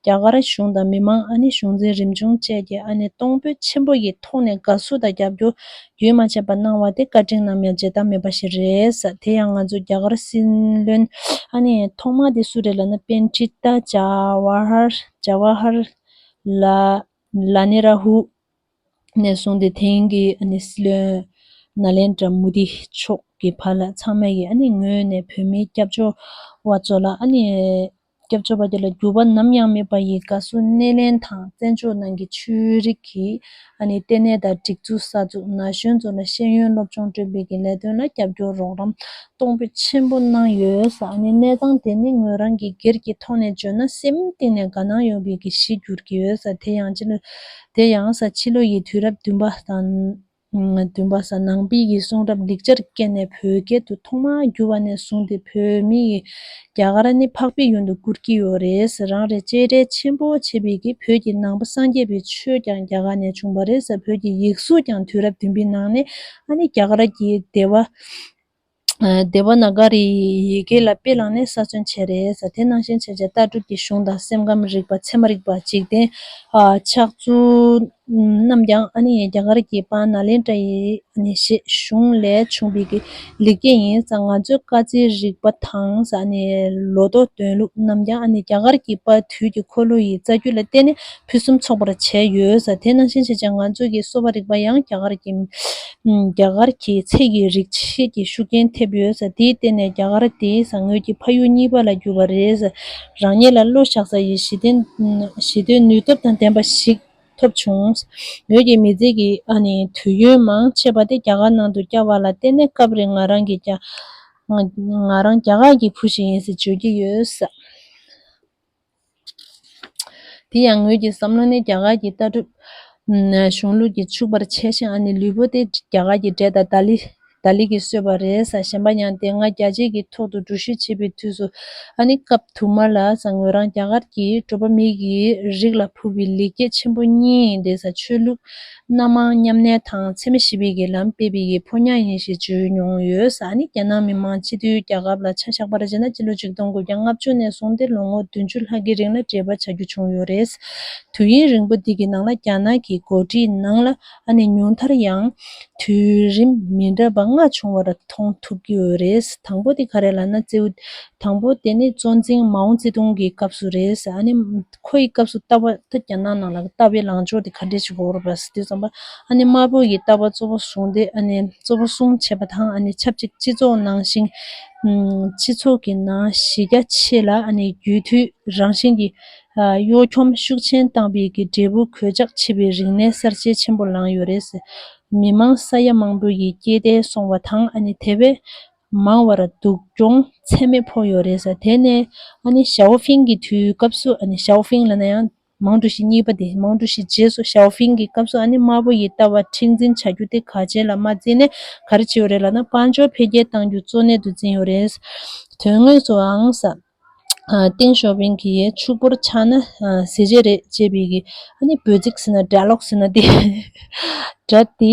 རྒྱ་གར་གཞུང་དང་མི་མང་ཨ་ནི་གཞུང་འཛིན་རིམ་བྱུང་བཅས་ཀྱིས་ཨ་ནི་གཏོང་ཕོད་ཆེན་པོ་ཡི་ཐོག་ནས་དགའ་བསུ་དང་རྒྱབ་སྐྱོར་རྒྱུན་མ་ཆད་པ་གནང་བ་དེ་བཀའ་དྲིན་ནམ་ཡང་བརྗེད་ཐབས་མེད་པ་ཞིག་རེད་ས། དེ་ཡང་ང་ཚོ་རྒྱ་གར་སྲིད་བློན་ཨ་ནི་ཐོག་མ་དེ་སུ་རེད་ལབ་ན་པན་ཁྲི་ཏཱ་ཇ་ཝ་ཧར་ཇ་ཝ་ཧར་ལ་ལ་ནེ་ར་ཧུ་ནས་བཟུང་སྟེ་དེང་གི་ཨ་ནི་སྲིད་བློན་ནཱ་ལེན་དྲ་མོ་དི་མཆོག་གི་བར་ལ་ཚང་མས་ཀྱི་ཨ་ནི་ངོས་ནས་བོད་མིའི་སྐྱབས་བཅོལ་བ་ཚོ་ལ་ཨ་ནི་སྐྱབས་བཅོལ་བ་དེ་ལ་འགྱུར་བ་ནམ་ཡང་མེད་པ་ཡི་དགའ་བསུ་སྣེ་ལེན་དང་བཙན་བྱོལ་ནང་གི་ཆོས་རིག་གི་ཨ་ནི་ལྟེ་གནས་དང་སྒྲིག་འཛུགས་གསར་འཛུགས་ན་གཞོན་ཚོ་ལ་ཤེས་ཡོན་སློབ་སྦྱོང་སྤྲོད་པའི་གི་ལས་དོན་ལ་རྒྱབ་སྐྱོར་རོགས་རམ་གཏོང་ཕོད་ཆེན་པོ་གནང་ཡོད་ས། ཨ་ནི་གནས་སྟངས་དེ་ནི་ངོས་རང་གི་སྒེར་གྱི་ཐོག་ནས་བརྗོད་ན་སེམས་གཏིང་ནས་དགའ་སྣང་ཡོད་པའི་གི་གཞི་གྱུར་གྱི་ཡོད་ས། དེ་ཡང་ཕྱི་ལོ་དེ་ཡང་ས་ཕྱི་ལོ་ཡི་དུས་རབས་བདུན་པ་དང་བདུན་པ་ས་ནང་པའི་གི་གསུང་རབ་ལེགས་སྦྱར་སྐད་ནས་བོད་སྐད་དུ་ཐོག་མར་བསྒྱུར་བ་ནས་བཟུང་སྟེ་བོད་མི་ཡི་རྒྱ་གར་ནི་འཕགས་པའི་ཡུལ་དུ་བཀུར་གྱི་ཡོད་རེད་ས། རང་རེ་གཅེས་སྤྲས་ཆེན་པོ་བྱེད་པའི་གི་བོད་ཀྱི་ནང་པ་སངས་རྒྱས་པའི་ཆོས་ཀྱང་རྒྱ་གར་ནས་བྱུང་བ་རེད་ས། བོད་ཀྱི་ཡིག་གཟུགས་ཀྱང་དུས་རབས་བདུན་པའི་ནང་ནས་ཨ་ནི་རྒྱ་གར་གྱི་སྡེ་བ། ཨ་དེ་བ་ན་ག་རི་ཡི་གེ་ལ་དཔེ་བླངས་ནས་གསར་བཟོ་བྱས་རེད་ས། དེ་ནང་བཞིན་བྱས་རྗེས་ལྟ་གྲུབ་ཀྱི་གཞུང་དང་སེམས་ཁམས་རིག་པ་ཚད་མ་རིག་པ་འཇིག་རྟེན་ཨ་ཕྱག་ཚུལ་རྣམས་ཀྱང་ཨ་ནི་རྒྱ་གར་གྱི་པཱ་ནཱ་ལེནྡྲ་ཡི་ཨ་ནི་ཞེས་གཞུང་ལས་བྱུང་བའི་གི་ལེགས་སྐྱེས་ཡིན་ས། ང་ཚོའི་སྐར་རྩིས་རིག་པ་དང་ས་ཨ་ནི་ལོ་ཐོ་འདོན་ལུགས་རྣམས་ཀྱང་ཨ་ནི་རྒྱ་གར་གྱི་པར་དུས་ཀྱི་འཁོར་ལོ་ཡི་རྩ་རྒྱུད་ལ་བརྟེན་ནས་ཕུན་སུམ་ཚོགས་པར་བྱས་ཡོད་ས། དེ་ནང་བཞིན་བྱས་རྗེས་ང་ཚོ་གི་གསོ་བ་རིག་པ་ཡང་རྒྱ་གར་གྱི་རྒྱ་གར་གྱི་ཚེ་གི་རིག་བྱེད་ཀྱི་ཤུགས་རྐྱེན་ཐེབས་ཡོད་ས། དེའི་སྟེང་ནས་རྒྱ་གར་དེ་ས་ངོས་ཀྱི་ཕ་ཡུལ་གཉིས་པ་ལ་གྱུར་པ་རེད་ས། རང་ཉིད་ལ་བློ་བཞག་ས་ཡི་ཞི་བདེ་ཞི་བདེའི་ནུས་སྟོབས་དང་ལྡན་པ་ཞིག་ཐོབ་བྱུང་། ངོས་ཀྱི་མི་ཚེ་གི་ཨ་ནི་དུས་ཡུན་མང་ཆེ་བ་དེ་རྒྱ་གར་ནང་དུ་བསྐྱལ་བ་ལ་བརྟེན་ནས་སྐབས་རེ་ང་རང་གི་རྒྱ་ང་རང་རྒྱ་གར་གྱི་བུ་ཞིག་ཡིན་ཟེར་བརྗོད་ཀྱི་ཡོད་ས། དེ་ཡང་ངོས་ཀྱི་བསམ་བློ་ནི་རྒྱ་གར་གྱི་ལྟ་གྲུབ་གཞུང་ལུགས་ཀྱིས་ཕྱུག་པར་བྱས་ཤིང་ཨ་ནི་ལུས་པོ་དེ་རྒྱ་གར་གྱི་འབྲས་དང་ཏཱ་ལི་ཏཱ་ལི་གིས་གསོས་པ་རེད་ས། གཞན་པ་ཡང་དེ་སྔ་རྒྱལ་སྤྱིའི་གི་ཐོག་ཏུ་འགྲུལ་བཞུད་བྱེད་པའི་དུས་སུ་ཨ་ནི་སྐབས་དུ་མ་ལ་ས་ངོས་རང་རྒྱ་གར་གྱི་གྲོགས་པོ་མི་གི་རིགས་ལ་ཕུག་པའི་ལེགས་སྐྱེས་ཆེན་པོ་གཉིས་ཡིན་ཏེ་ས། ཆོས་ལུགས་སྣ་མང་མཉམ་གནས་དང་འཚེ་མེད་ཞི་བའི་གི་ལམ་སྤེལ་བའི་གི་ཕོ་ཉ་ཡིན་ཞེས་བརྗོད་མྱོང་ཡོད་ས། ཨ་ནི་རྒྱ་ནག་མི་དམངས་སྤྱི་མཐུན་རྒྱལ་ཁབ་ལ་ཆ་བཞག་པར་བྱས་ན་སྤྱི་ལོ་ཆིག་སྟོང་དགུ་བརྒྱ་ལྔ་བཅུ་ནས་བཟུང་སྟེ་ལོ་ངོ་བདུན་ཅུ་ལྷག་གི་རིང་ལ་འབྲེལ་བ་བྱ་རྒྱུ་བྱུང་ཡོད་རེད། དུས་ཡུན་རིང་པོ་འདི་གི་ནང་ལ་རྒྱ་ནག་གི་འགོ་ཁྲིད་ནང་ལ་ཨ་ནི་ཉུང་མཐར་ཡང་དུས་རིམ་མི་འདྲ་བ་ལྔ་བྱུང་བར་མཐོང་ཐུབ་ཀྱི་ཡོད་རེད། དང་པོ་དེ་ག་རེ་ལབ་ན་ཙེའུ། དང་པོ་དེ་ནི་གཙོ་འཛིན་མའོ་ཙེ་ཏུང་གི་སྐབས་སུ་རེད། ཨ་ནི་ཁོ་ཡི་སྐབས་སུ་ལྟ་བ་ད་རྒྱ་ནག་ནང་ལ་ལྟ་བའི་ལངས་ཕྱོགས་དེ་ག་འདྲས་ཞིག་འོར་བ་ཟེར་དུས་ཙམ་པ་ཨ་ནི་དམར་པོ་ཡི་ལྟ་བ་གཙོ་བོ་བཟུང་སྟེ་ཨ་ནི་གཙོ་བོ་བཟུང་བྱས་པ་དང་ཨ་ནི་ཆབས་ཅིག་སྤྱི་ཚོགས་ནང་བཞིན་སྤྱི་ཚོགས་ཀྱི་ནང་གཞི་རྒྱ་ཆེ་ལ་ཨ་ནི་རྒྱུད་མཐུད་རང་བཞིན་གྱི་གཡོ་འཁྱོམ་ཤུགས་ཆེན་བཏང་བའི་གི་འབྲས་བུ་གོད་ཆག་ཆེ་བའི་རིག་གནས་གསར་བརྗེ་ཆེན་པོ་ལངས་ཡོད་རེད། མི་མང་ས་ཡ་མང་པོ་ཡི་སྐྱེ་ལྡན་སོང་བ་དང་ཨ་ནི་དེ་བས་མང་བར་སྡུག་གྱོང་ཚད་མེད་ཕོག་ཡོད་རེད་ཟེར། དེ་ནས་ཨ་ནི་ཞའོ་ཕིང་གི་དུས་སྐབས་སུ་ཨ་ནི་ཞའོ་ཕིང་ལབ་ན་ཡང་མའོ་ཀྲུའུ་ཞི་གཉིས་པ་དེ་མའོ་ཀྲུའུ་ཞི་རྗེས་སུ་ཞའོ་ཕིང་གི་སྐབས་སུ་ཨ་ནི་དམར་པོ་ཡི་ལྟ་བ་མཁྲེགས་འཛིན་བྱ་རྒྱུ་དེ་ག་བྱས་ལ་མ་བརྩིས་ནས་ག་རེ་བྱས་ཡོད་རེད་ལབ་ན་དཔལ་འབྱོར་འཕེལ་རྒྱས་གཏང་རྒྱུ་གཙོ་གནད་དུ་འཛིན་ཡོད་རེད། དོན་དངོས་སུའང་ས། ཏེང་ཞའོ་ཕིང་གིས་ཕྱུག་པོར་ཆགས་ན་ཟས་བཅད་རེད་ཅེས་པའི་གི་ཨ་ནི་འབོད་ཚིག་ཟེར་ན་ཌའི་ལོག་ཟེར་ན་དེ་སྒྲ་དེ་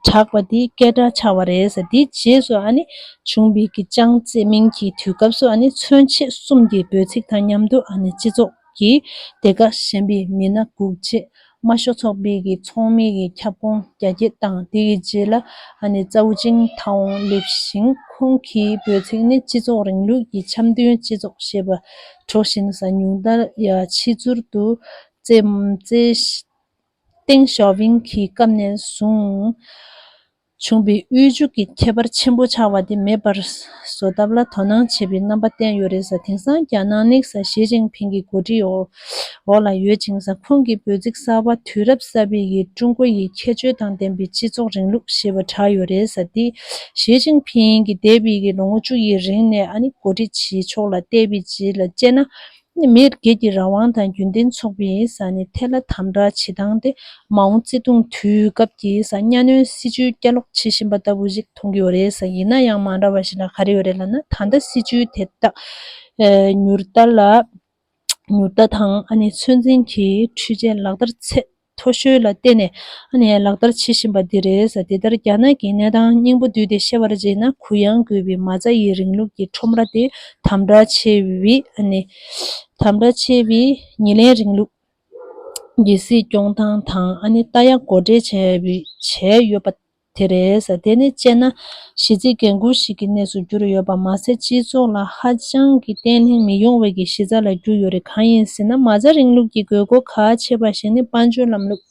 གྲགས་པ་དེ་སྐད་གྲགས་ཆགས་པ་རེད་ཟེར། དེའི་རྗེས་སུ་ཨ་ནི་བྱུང་བའི་གི་ཅང་ཙེ་མིང་གི་དུས་སྐབས་སུ་ཨ་ནི་མཚོན་བྱེད་གསུམ་གྱི་འབོད་ཚིག་དང་མཉམ་དུ་ཨ་ནི་སྤྱི་ཚོགས་ཀྱི་སྡེ་ཁག་གཞན་པའི་མི་སྣ་འགུག་བྱེད། དམར་ཤོག་ཚོགས་པའི་གི་ཚོགས་མི་གི་ཁྱབ་ཁོངས་རྒྱ་སྐྱེད་དང་དེ་གི་རྗེས་ལ་ཨ་ནི་ཙའུ་ཅིང་ཐའོ་སླེབས་ཤིང་ཁོང་གི་འབོད་ཚིག་ནི་སྤྱི་ཚོགས་རིང་ལུགས་ཀྱི་འཆམ་མཐུན་སྤྱི་ཚོགས་ཞེས་པ་གྲོགས་བཞིན་ས་ཉུང་མཐར་ཡ་ཕྱི་ཚུལ་དུ་ཙེ་ཙེ་ཏེང་ཞའོ་ཕིང་གི་སྐབས་ནས་བཟུང་། བྱུང་བའི་དབུལ་ཕྱུག་གི་ཁྱད་པར་ཆེན་པོ་ཆགས་པ་དེ་མེད་པར་བཟོ་ཐབས་ལ་དོ་སྣང་བྱེད་པའི་རྣམ་པ་བསྟན་ཡོད་རེད་ཟེར། དེང་སང་རྒྱ་ནག་ནི་ཟེར་ཞི་ཅིན་ཕིང་གི་འགོ་ཁྲིད་འོག་འོག་ལ་ཡོད་ཅིང་ཟེར། ཁོང་གིས་འབོད་ཚིག་གསར་པ་དུས་རབས་གསར་པའི་ཀྲུང་གོ་ཡི་ཁྱད་ཆོས་དང་ལྡན་པའི་སྤྱི་ཚོགས་རིང་ལུགས་ཞེས་པ་བསྒྲགས་ཡོད་རེད་ཟེར། དེ་ཞི་ཅིན་ཕིང་གིས་འདས་པའི་ལོ་ངོ་བཅུ་ཡི་རིང་ནས་ཨ་ནི་འགོ་ཁྲིད་བྱེད་ཕྱོགས་ལ་བལྟས་པའི་རྗེས་ལ་དཔྱད་ན། མི་སྒེར་གྱི་རང་དབང་དང་རྒྱུན་ལྡན་ཚོགས་པའི་ས་ནས་ཐད་ལ་དམ་དྲག་བྱེད་སྟངས་དེ་མའོ་ཙེ་ཏུང་དུས་སྐབས་ཀྱི་ས་གཉའ་གནོན་སྲིད་ཇུས་བསྐྱར་ལོག་བྱེད་བཞིན་པ་ལྟ་བུ་ཞིག་མཐོང་གི་ཡོད་རེད་ཟེར། ཡིན་ན་ཡང་མ་འདྲ་བ་ཞིག་ལ་ག་རེ་ཡོད་རེད་ལབ་ན། ད་ལྟ་སྲིད་ཇུས་དེ་དག་ཨེ་མྱུར་མཐའ་ལ་མྱུར་མཐའ་དང་ཨ་ནི་ཚོད་འཛིན་གྱི་འཕྲུལ་ཆས་ལག་བསྟར་ཚད་མཐོ་ཤོས་ལ་བརྟེན་ནས་ཨ་ནི་ལག་བསྟར་བྱེད་བཞིན་པ་འདི་རེད་ཟེར། དེ་ལྟར་རྒྱ་ནག་གི་གནས་སྟངས་སྙིང་པོ་བསྡུས་ཏེ་བཤད་པར་བྱས་ན། གུ་ཡངས་དགོས་པའི་མ་རྩ་ཡི་རིང་ལུགས་ཀྱི་ཁྲོམ་ར་དེ་དམ་དྲག་ཆེ་བའི་ཨ་ནི་དམ་དྲག་ཆེ་བའི་ཉེར་ལེན་རིང་ལུགས་ཀྱི་སྲིད་སྐྱོང་སྟངས་དང་ཨ་ནི་ལྟ་ཡག་སྒོ་འབྱེད་བྱས་པའི་བྱས་ཡོད་པ་དེ་རེད་ཟེར། དེ་ནི་དཔྱད་ན་གཞི་རྩའི་འགན་འཁུར་ཞིག་གི་གནས་སུ་གྱུར་ཡོད་པ་མ་ཟད། སྤྱི་ཚོགས་ལ་ཧ་ཅང་གི་བརྟན་ལྷིང་མི་ཡོང་བའི་གི་གཞི་རྩ་ལ་གྱུར་ཡོད་རེད། གང་ཡིན་ཟེར་ན། མ་རྩ་རིང་ལུགས་ཀྱི་དགོས་མཁོ་གལ་ཆེ་བ་ཞིག་ནི་དཔལ་འབྱོར་ལམ་ལུགས།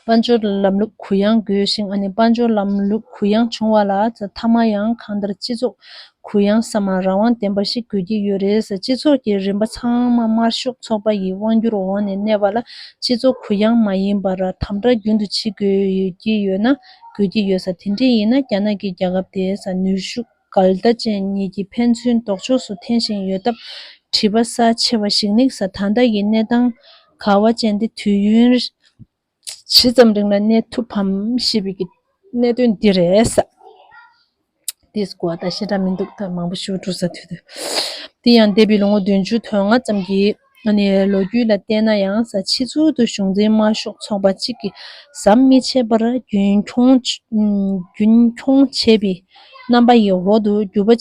དཔལ་འབྱོར་ལམ་ལུགས་གུ་ཡངས་དགོས་ཤིང་། ཨ་ནི་དཔལ་འབྱོར་ལམ་ལུགས་གུ་ཡངས་བྱུང་བ་ལ་མཐའ་མ་ཡང་གང་ལྟར་སྤྱི་ཚོགས་གུ་ཡངས་སམ་རང་དབང་ལྡན་པ་ཞིག་དགོས་ཀྱི་ཡོད་རེད་ཟེར། སྤྱི་ཚོགས་ཀྱི་རིམ་པ་ཚང་མ་དམར་ཤོག་ཚོགས་པ་ཡི་དབང་སྒྱུར་འོག་ནས་གནས་པ་ལ། སྤྱི་ཚོགས་གུ་ཡངས་མ་ཡིན་པར་དམ་དྲག་རྒྱུན་དུ་བྱེད་དགོས་ཀྱི་ཡོད་ན། དགོས་ཀྱི་ཡོད་ཟེར། དེ་འདྲ་ཡིན་ན་རྒྱ་ནག་གི་རྒྱལ་ཁབ་དེ་ཟེར་ནུས་ཤུགས་འགལ་ཟླ་ཅན་གཉིས་ཀྱི་ཕན་ཚུན་ལྡོག་ཕྱོགས་སུ་འཐེན་བཞིན་ཡོད་སྟབས། དྲི་བ་གསར་ཆེ་བ་ཞིག་ནི་ཟེར། ད་ལྟ་ཡི་གནས་སྟངས་ག་བ་ཅན་དེ་དུས་ཡུན་ཇི་ཙམ་རིང་ལ་གནས་ཐུབ་བམ་ཞེས་པའི་གི་གནད་དོན་འདི་རེད་ཟེར། དེའི་སྐོར་ད་ཤེས་རབ་མི་འདུག་ད་མང་པོ་ཞུ་འགྲོ་ས་དུས་དུས། དེ་ཡང་འདས་པའི་ལོ་ངོ་བདུན་ཅུ་དོན་ལྔ་ཙམ་གྱི་ཨ་ནི་ལོ་རྒྱུས་ལ་བལྟས་ན་ཡང་ཟེར། ཕྱི་ཚུལ་དུ་གཞུང་འཛིན་དམར་ཤོག་ཚོགས་པ་གཅིག་གིས་ཟམ་མི་ཆད་པར་རྒྱུན་འཁྱོངས་རྒྱུན་འཁྱོངས་བྱས་པའི་རྣམ་པ་ཡི་འོག་ཏུ་འགྱུར་བ་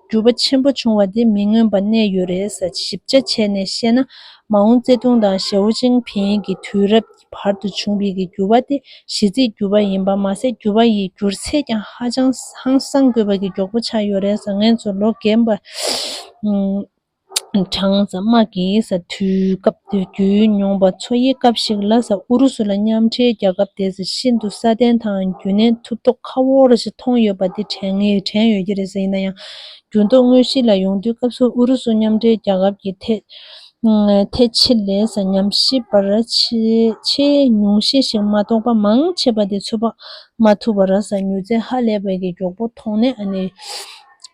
འགྱུར་བ་ཆེན་པོ་བྱུང་བ་དེ་མི་མངོན་པ་གནས་ཡོད་རེད་ཟེར། ཞིབ་ཆ་བྱས་ནས་བཤད་ན། མའོ་ཙེ་ཏུང་དང་ཞའོ་ཅིན་ཕིང་གི་དུས་རབས་ཀྱི་བར་དུ་བྱུང་བའི་གི་འགྱུར་བ་དེ་གཞི་རྩའི་འགྱུར་བ་ཡིན་པ་མ་ཟད། འགྱུར་བ་ཡི་འགྱུར་ཚད་ཀྱང་ཧ་ཅང་ཧང་སང་དགོས་པ་གི་མགྱོགས་པོ་ཆགས་ཡོད་རེད་ཟེར། ང་ཚོ་ལོ་རྒན་པ་ཨུམ་གྲངས་ཟེར་དམག་གི་ཟེར་དུས་སྐབས་དེ་བརྒྱུད་མྱོང་བ་ཚོ་ཡི་སྐབས་ཤིག་ལ་ཟེར། ཨུ་རུ་སུ་ལ་མཉམ་འབྲེལ་རྒྱལ་ཁབ་དེ་ཟེར་ཤིན་ཏུ་སྲ་བརྟན་དང་རྒྱུན་གནས་ཐུབ་ཐོག་ཁ་བོར་ཞིག་མཐོང་ཡོད་པ་དེ་དྲན་ངེས་དྲན་ཡོད་ཀྱི་རེད་ཟེར། ཡིན་ན་ཡང་། འགྱུར་ལྡོག་དངོས་གཞི་ལ་ཡོང་དུས་སྐབས་སུ་ཨུ་རུ་སུ་མཉམ་འབྲེལ་རྒྱལ་ཁབ་ཀྱི་ཐད་ཐད་ཆེ་ལས་ཉམས་ཞིབ་པར་ཆེས་ཆེས་ཉུང་ཤས་ཤིག་མ་གཏོགས་པ་མང་ཆེ་བ་དེ་ཚོད་དཔག་མ་ཐུབ་པར་ཟེར། མྱུར་ཚད་ཧ་ལས་པའི་གི་མགྱོགས་པོ་མཐོང་ནས་ཨ་ནི་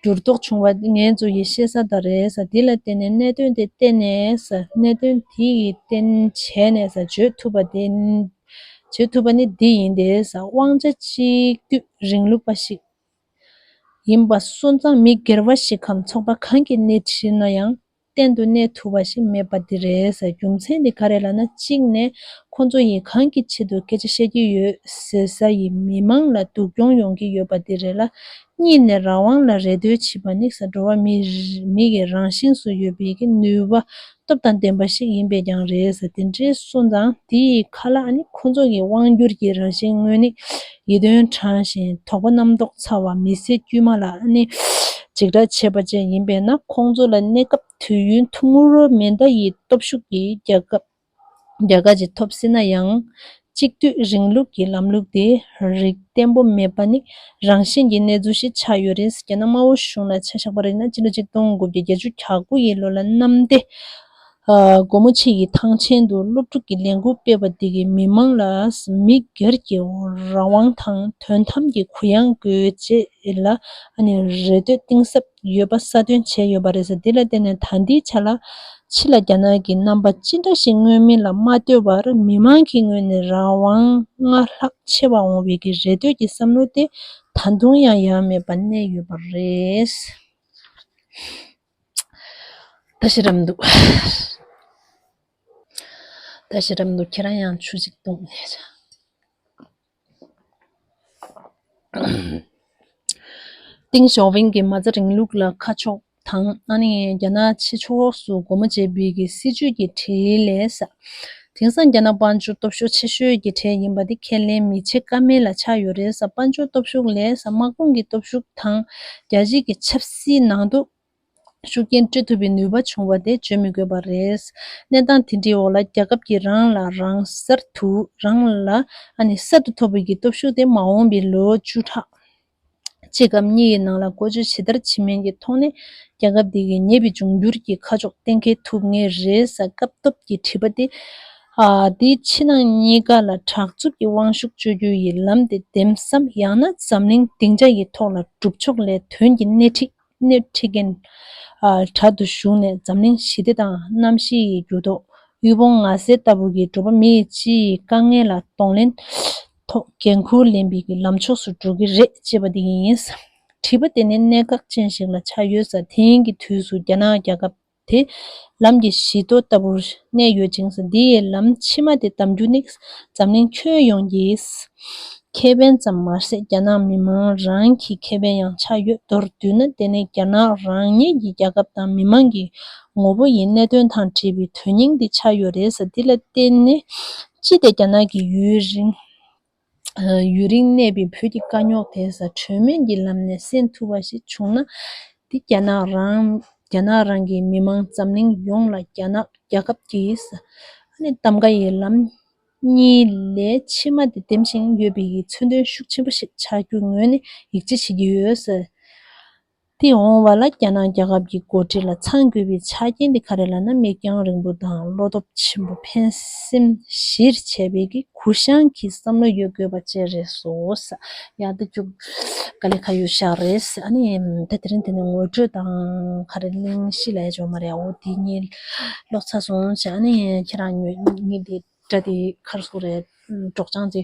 འགྱུར་ལྡོག་བྱུང་བ་ངས་ཚོ་ཡི་ཤེས་ས་ད་རེད་ཟེར། དེ་ལ་བརྟེན་ནས་གནད་དོན་དེ་བལྟས་ནས་ཟེར། གནད་དོན་དེ་ཡི་བརྟེན་བྱས་ནས་ཟེར། བརྗོད་ཐུབ་པ་དེ་བརྗོད་ཐུབ་པ་ནི་འདི་ཡིན་ཏེ་ཟེར། དབང་ཆ་གཅིག་སྡུད་རིང་ལུགས་པ་ཞིག་ཡིན་པ་སོང་ཙང་མི་སྒེར་བ་ཞིག་གམ་ཚོགས་པ་གང་གིས་སྣེ་ཁྲིད་ན་ཡང་གཏན་དུ་གནས་ཐུབ་པ་ཞིག་མེད་པ་འདི་རེད་ཟེར། རྒྱུ་མཚན་འདི་ག་རེ་ལབ་ན། གཅིག་ནས་ཁོང་ཚོ་ཡིས་གང་གི་ཆེད་དུ་སྐད་ཆ་བཤད་ཀྱི་ཡོད་ཟེར་ས་ཡི་མི་མང་ལ་སྡུག་གྱོང་ཡོང་གི་ཡོད་པ་འདི་རེད་ལ། གཉིས་ནས་རང་དབང་ལ་རེ་ལྟོས་བྱེད་པ་ནི་ཟེར། འགྲོ་བ་མི་མི་གི་རང་བཞིན་སུ་ཡོད་པའི་གི་ནུས་པ་སྟོབས་དང་ལྡན་པ་ཞིག་ཡིན་པས་ཀྱང་རེད་ཟེར། དེ་འདྲའི་སོང་ཙང་དེ་ཡི་ཁ་ལ་ཨ་ནི་ཁོང་ཚོ་གི་དབང་སྒྱུར་གྱི་རང་བཞིན་དངོས་གནས་ཡིད་རྟོན་དྲངས་ཤིང་དོགས་པ་རྣམ་རྟོག་ཚ་བ་མི་ཚེ་དཀྱུས་མ་ལ་ཨ་ནི་འཇིགས་སྐྲག་བྱེད་པ་བཅས་ཡིན་པས་ན། ཁོང་ཚོ་ལ་གནས་སྐབས་དུས་ཡུན་ཐུང་ངུ་རུ་མེ་མདའ་ཡི་སྟོབས་ཤུགས་ཀྱིས་རྒྱལ་ཁབ་རྒྱལ་ཁ་ཅིག་ཐོབ་སྲིད་ན་ཡང་། གཅིག་སྡུད་རིང་ལུགས་ཀྱི་ལམ་ལུགས་དེ་རིགས་བརྟན་པོ་མེད་པ་ནི་རང་བཞིན་གྱི་གནས་ཚུལ་ཞིག་ཆགས་ཡོད་རེད། རྒྱ་ནག་དམར་པོ་གཞུང་ལ་ཆ་བཞག་པ་རེད་ན། སྤྱི་ལོ་ཆིག་སྟོང་དགུ་བརྒྱ་བརྒྱད་ཅུ་གྱ་དགུ་ཡི་ལོ་ལ་གནམ་བདེ་སྒོ་མོ་ཆེ་ཡི་ཐང་ཆེན་དུ་སློབ་ཕྲུག་གི་ལས་འགུལ་སྤེལ་བ་དེ་གིས་མི་མང་ལ་མི་སྒེར་གྱི་རང་དབང་དང་དོན་དམ་གྱི་གུ་ཡངས་དགོས་ཅེས་ལ་ཨ་ནི་རེ་ལྟོས་གཏིང་ཟབ་ཡོད་པ་གསལ་སྟོན་བྱས་ཡོད་པ་རེད་ཟེར། འདི་ལ་བརྟེན་ནས་ད་ལྟའི་ཆ་ལ་ཕྱི་ལ་རྒྱ་ནག་གི་རྣམ་པ་ཅི་འདྲ་ཞིག་མངོན་མིན་ལ་མ་ལྟོས་པར་མི་མང་གི་ངོས་ནས་རང་དབང་སྔར་ལྷག་ཆེ་བ་འོང་བའི་གི་རེ་ལྟོས་ཀྱི་བསམ་བློ་དེ་ད་དུང་ཡང་ཡལ་མེད་པ་གནས་ཡོད་པ་རེད། ད་ཤེས་རབ་འདུག་ད་ཤེས་རབ་འདུག་ཁྱེད་རང་ཡང་ཆུ་ཅིག་བཏུང་ནས། ཏིང་ཞའོ་ཕིང་གིས་མ་རྩ་རིང་ལུགས་ལ་ཁ་ཕྱོགས་དང་ཨ་ནི་རྒྱ་ནག་ཕྱི་ཕྱོགས་སུ་སྒོ་མོ་འབྱེད་པའི་གི་སྲིད་ཇུས་ཀྱི་གྲས་ལས་ས། དེང་སང་རྒྱ་ནག་དཔལ་འབྱོར་སྟོབས་ཤུགས་ཆེ་ཤོས་ཀྱི་གྲས་ཡིན་པ་དེ་ཁས་ལེན་མི་བྱེད་ཀ་མེད་ལ་ཆགས་ཡོད་རེད་ས། དཔལ་འབྱོར་སྟོབས་ཤུགས་ལས་ས་དམག་དཔུང་གི་སྟོབས་ཤུགས་དང་རྒྱལ་སྤྱིའི་གི་ཆབ་སྲིད་ནང་དུ་ ཤུགས་རྐྱེན་སྤྲོད་ཐུབ་པའི་ནུས་པ་བྱུང་བ་དེ་བརྗོད་མི་དགོས་པ་རེད། གནས་སྟངས་དེ་འདྲའི་འོག་ལ་རྒྱལ་ཁབ་ཀྱིས་རང་ལ་རང་གསར་དུ་རང་ལ་ཨ་ནི་གསར་དུ་ཐོབ་པའི་གི་སྟོབས་ཤུགས་དེ་མ་འོངས་པའི་ལོ་བཅུ་ཕྲག་གཅིག་གམ་གཉིས་ཡི་ནང་ལ་བཀོལ་སྤྱོད་ཇི་ལྟར་བྱེད་མིན་གྱི་ཐོག་ནས་རྒྱལ་ཁབ་འདི་གི་ཉེ་བའི་འབྱུང་འགྱུར་གྱི་ཁ་ཕྱོགས་གཏན་འཁེལ་ཐུབ་ངེས་རེད་ཟེར་སྐབས་ཐོབ་ཀྱི་དྲི་བ་དེ། ཨ་དེའི་ཕྱི་ནང་གཉིས་ཀ་ལ་དྲག་རྩུབ་ཀྱི་དབང་ཤུགས་སྤྱོད་རྒྱུ་ཡི་ལམ་དེ་འདེམས་སམ། ཡང་ན་འཛམ་གླིང་སྡིངས་ཆ་ཡི་ཐོག་ལ་སྒྲུབ་ཕྱོགས་ལས་དོན་གྱི་སྣེ་ཁྲིད་སྣེ་ཁྲིད་མཁན་ཨ་དྲག་ཏུ་ཞུགས་ནས་འཛམ་གླིང་ཞི་བདེ་དང་གནམ་གཤིས་ཀྱི་འགྱུར་ལྡོག་དབུལ་ཕོངས་ངལ་སེལ་ལྟ་བུ་གི་འགྲོ་བ་མིའི་སྤྱི་ཡི་དཀའ་ངལ་ལ་གདོང་ལེན་ཐོག་འགན་འཁུར་ལེན་པའི་གི་ལམ་ཕྱོགས་སུ་འགྲོ་གི་རེད་ཅེས་པ་འདི་ཡིན། དྲི་བ་དེ་ནི་གནད་འགག་ཅན་ཞིག་ལ་ཆགས་ཡོད་ས། དེང་གི་དུས་སུ་རྒྱ་ནག་རྒྱལ་ཁབ་དེ་ལམ་གྱི་བཞི་མདོ་ལྟ་བུར་གནས་ཡོད་ཅིང་། འདིའི་ལམ་ཕྱི་མ་དེ་བདམས་རྒྱུ་ནི་འཛམ་གླིང་ཁྱོན་ཡོངས་ཀྱི་ཁེ་ཕན་ཙམ་མ་ཟད་རྒྱ་ནག་མི་མང་རང་གི་ཁེ་ཕན་ཡང་ཆགས་ཡོད། མདོར་བསྡུས་ན་དེ་ནི་རྒྱ་ནག་རང་ཉིད་ཀྱི་རྒྱལ་ཁབ་དང་མི་མང་གི་ངོ་བོ་ཡི་གནད་དོན་དང་འབྲེལ་བའི་དོན་སྙིང་དེ་ཆགས་ཡོད་རེད་ཟེར། འདི་ལ་བརྟེན་ནས་ཅི་སྟེ་རྒྱ་ནག་གི་ཡུན་རིང་ཡུན་རིང་གནས་པའི་བོད་ཀྱི་དཀའ་རྙོག་དེ་ས་གྲོས་མོལ་གྱི་ལམ་ནས་སེལ་ཐུབ་པ་ཞིག་བྱུང་ན། འདི་རྒྱ་ནག་རང་རྒྱ་ནག་རང་གི་མི་མང་འཛམ་གླིང་ཡོངས་ལ་རྒྱ་ནག་རྒྱལ་ཁབ་ཀྱི་ས་ཨ་ནི་གདམ་ག་ཡི་ལམ་གཉིས་ལས་ཕྱི་མ་དེ་འདེམས་བཞིན་ཡོད་པའི་མཚོན་དོན་ཤུགས་ཆེན་པོ་ཞིག་ཆགས་རྒྱུའི་ངོས་ནས་ཡིད་ཆེས་བྱེད་ཀྱི་ཡོད་ཟེར། དེ་འོང་བ་ལ་རྒྱ་ནག་རྒྱལ་ཁབ་ཀྱི་འགོ་ཁྲིད་ལ་ཚང་དགོས་པའི་ཆ་རྐྱེན་དེ་ག་རེ་ལབ་ན། མིག་རྒྱང་རིང་པོ་དང་བློ་སྟོབས་ཆེན་པོ། ཕན་སེམས་གཞིར་བྱས་པའི་གི་གུ་བཤངས་ཀྱི་བསམ་བློ་ཡོད་དགོས་པ་བཅས་རེད་སོ། ཡག་ཏུ་བཅུག་དཀའ་ལས་ཁག་ཡོད་ཤག་རེད། ཨ་ནི་ད་དེ་རིང་དེ་ནས་ངོ་སྤྲོད་དང་ག་རེ་གླེང་གཞི་ལ་ཡ་ཅོག་མ་རེད། འོ་དེ་ངས་ཀློག་ཚར་སོང་བྱས། ཨ་ནི་ཁྱེད་རང་ངོས་ངས་དེ་སྒྲ་དེ་ག་རེ་ཟེར་དགོས་རེད། སྒྲོག་སྦྱང་དེ་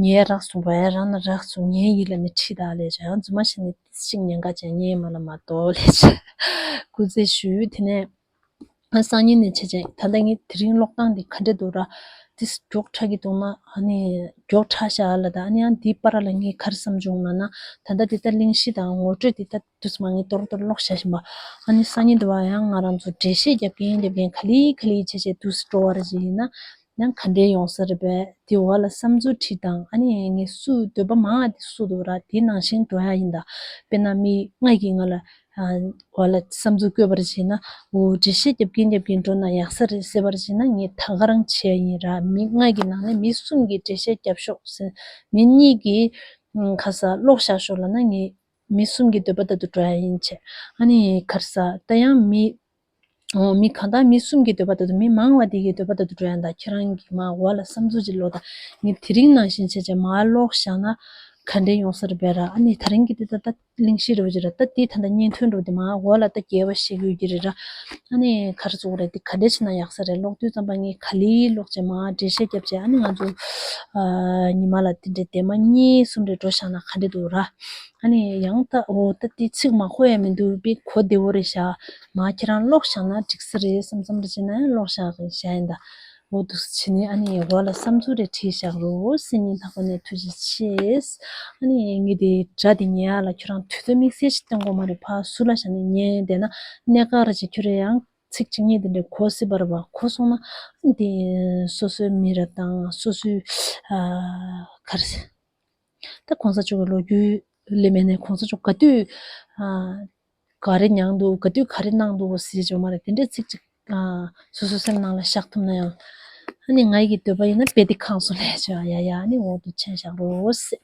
ངའི་རག་སོང་བས། རང་ན་རག་སོང་། ངའི་ཡིད་ལ་ནི་ཁྲིད་ད་ལས་བྱ། ཡང་རྫུན་མ་བྱས་ནས་ཅིག་ཉེན་ཁ་ཅན་ཉེ་མ་ལ་མ་གཏོགས་ལས་བྱ། སྐུ་རྩེད་ཞུས། དེ་ནས་སང་ཉིན་ནས་བྱས་བྱས་ད་ལྟ་ངས་དེ་རིང་ཀློག་སྟངས་དེ་ག་འདྲ་འདུག་ར། དེ་མགྱོགས་དྲགས་ཀྱི་འདུག་ན། ཨ་ནི་མགྱོགས་དྲགས་ཤག་ལ། ད་ཨ་ནི་ཡང་འདིའི་བར་ལ་ངས་ག་རེ་བསམ་བྱུང་ལབ་ན། ད་ལྟ་འདི་ལྟར་གླེང་གཞི་དང་ངོ་སྤྲོད་འདི་ལྟར་དུས་མ་ངས་ཏོར་ཏོར་ཀློག་བྱ་བཞིན་པ། ཨ་ནི་སང་ཉིན་དུ་བ་ཡང་ང་རང་ཚོ་འགྲེལ་བཤད་རྒྱབ་ཀྱིན་རྒྱབ་ཀྱིན་ག་ལེ་ག་ལེ་བྱས་བྱས་དུས་སུ་འགྲོ་བ་རེད་ཅེས་ཡིན་ན། ཡང་ག་འདྲའི་ཡོང་ས་རེད་པས། དེ་འོག་ལ་བསམ་ཚུལ་བྲིས་དང་། ཨ་ནི་ངས་སུ་འདོད་པ་མང་བ་དེ་སུ་འདུག་ར། དེ་ནང་བཞིན་འགྲོ་ཡ་ཡིན་ད། དཔེར་ན་མི་ལྔ་གིས་ང་ལ་ཨ་འོག་ལ་བསམ་ཚུལ་བཀོད་པར་བྱས་ན། འོ་འགྲེལ་བཤད་རྒྱབ་ཀྱིན་རྒྱབ་ཀྱིན་འགྲོ་ན་ཡག་ས་རེད་ཟེར་བར་བྱས་ན། ངས་ད་ག་རང་བྱས་ཡིན་ར། མི་ལྔ་གི་ནང་ནས་མི་གསུམ་གྱིས་འགྲེལ་བཤད་རྒྱབ་ཤོག་ཟེར། མི་གཉིས་ཀྱིས་ཁ་ས་ཀློག་བཞག་ཤོག་ལབ་ན། ངས་མི་གསུམ་གྱི་འདོད་པ་ལྟར་དུ་འགྲོ་ཡ་ཡིན་བྱས། ཨ་ནི་ག་རེ་ཟ། ད་ཡང་མི་འོ་མི་གང་ལྟར་མི་གསུམ་གྱི་འདོད་པ་ལྟར་དུ། མི་མང་བ་དེ་གི་འདོད་པ་ལྟར་དུ་འགྲོ་ཡ་ད། ཁྱེད་རང་གིས་མར་འོག་ལ་བསམ་ཚུལ་ཅིག་ཀློག་ད། ངས་དེ་རིང་ནང་བཞིན་བྱས་བྱས་མར་ཀློག་བཞག་ན་ག་འདྲས་ཡོང་ས་རེད་པས་ར། ཨ་ནི་ད་རིང་གི་དེ་ད་ད་གླེང་གཞི་རེད་པ་ཅིག་ར། ད་དེ་ད་ད་བརྙན་ཐུང་འགྲོ་དེ་མར་འོག་ལ་ད་རྒྱས་པ་བཤད་དགོས་ཀྱི་རེད་ར། ཨ་ནི་ག་རེ་ཟེར་དགོས་རེད། དེ་ག་འདྲས་བྱས་ན་ཡག་ས་རེད། ཀློག་དུས་ཙམ་པ་ངས་ག་ལེ་ཀློག་བྱས་མར་འགྲེལ་བཤད་རྒྱབ་བྱས། ཨ་ནི་ང་ཚོ་ཨ་ཉི་མ་ལ་དེ་འདྲས་དེ་མ་གཉིས་གསུམ་རེ་འགྲོ་བཞག་ན་ག་འདྲས་འདུག་ར། ཨ་ནི་ཡང་ད་འོ་ད་དེ་ཚིག་མ་གོ་ཡ་མི་འདུག་པས། གོ་བདེ་བོ་རེད་ཤག། མ་ཁྱེད་རང་ཀློག་བཞག་ན་འགྲིག་ས་རེད་བསམ་བསམ་རེ་བྱས་ན་ཡང་ཀློག་བཞག་རེད་བཞག་ཡིན་ད། འོ་འདུག་སེ་བྱས་ནས་ཨ་ནི་འོག་ལ་བསམ་ཚུལ་རེ་བྲིས་བཞག་རོགས་ཟེར། སྙིང་ཐག་པ་ནས་ཐུགས་རྗེ་ཆེ། ཨ་ནི་ངས་དེ་སྒྲ་དེ་ཉན་ཡག་ལ་ཁྱོད་རང་དུས་ཚོད་དམིགས་བསལ་ཞིག་གཏོང་དགོས་མ་རེད། ཕར་ཟུར་ལ་བཞག་ནས་ཉན་བསྡད་ན་གནད་འགག་རེ་བྱས་ཁྱོད་རང་ཡང་ཚིག་གཅིག་གཉིས་དེ་འདྲ་གོ་སྲིད་པ་རེད་པ། གོ་སོང་ན་ཨ་ནི་དེ་སོ་སོའི་མི་རབས་དང་སོ་སོའི་ཨ་ག་རེ་ཟེར། ད་གོང་ས་མཆོག་གི་ལོ་རྒྱུས་ལས་མེད་ནས་གོང་ས་མཆོག་ག་དུས་ཨ་ག་རེ་མྱངས་འདུག། ག་དུས་ག་རེ་གནང་འདུག་ཟེར་ཅོག་མ་རེད། དེ་འདྲའི་ཚིག་ཅིག་ཨ་སོ་སོའི་སེམས་ནང་ལ་བཞག་ཐུབ་ན་ཡང་། ཨ་ནི་ང་ཡི་གི་འདོད་པ་ཡིན་ན་དཔེ་དེ་གང་སོང་ལས་ཅོག་ཡ་ཡ། ཨ་ནི་འོག་ཏུ་མཆན་བཞག་རོགས་ཟེར།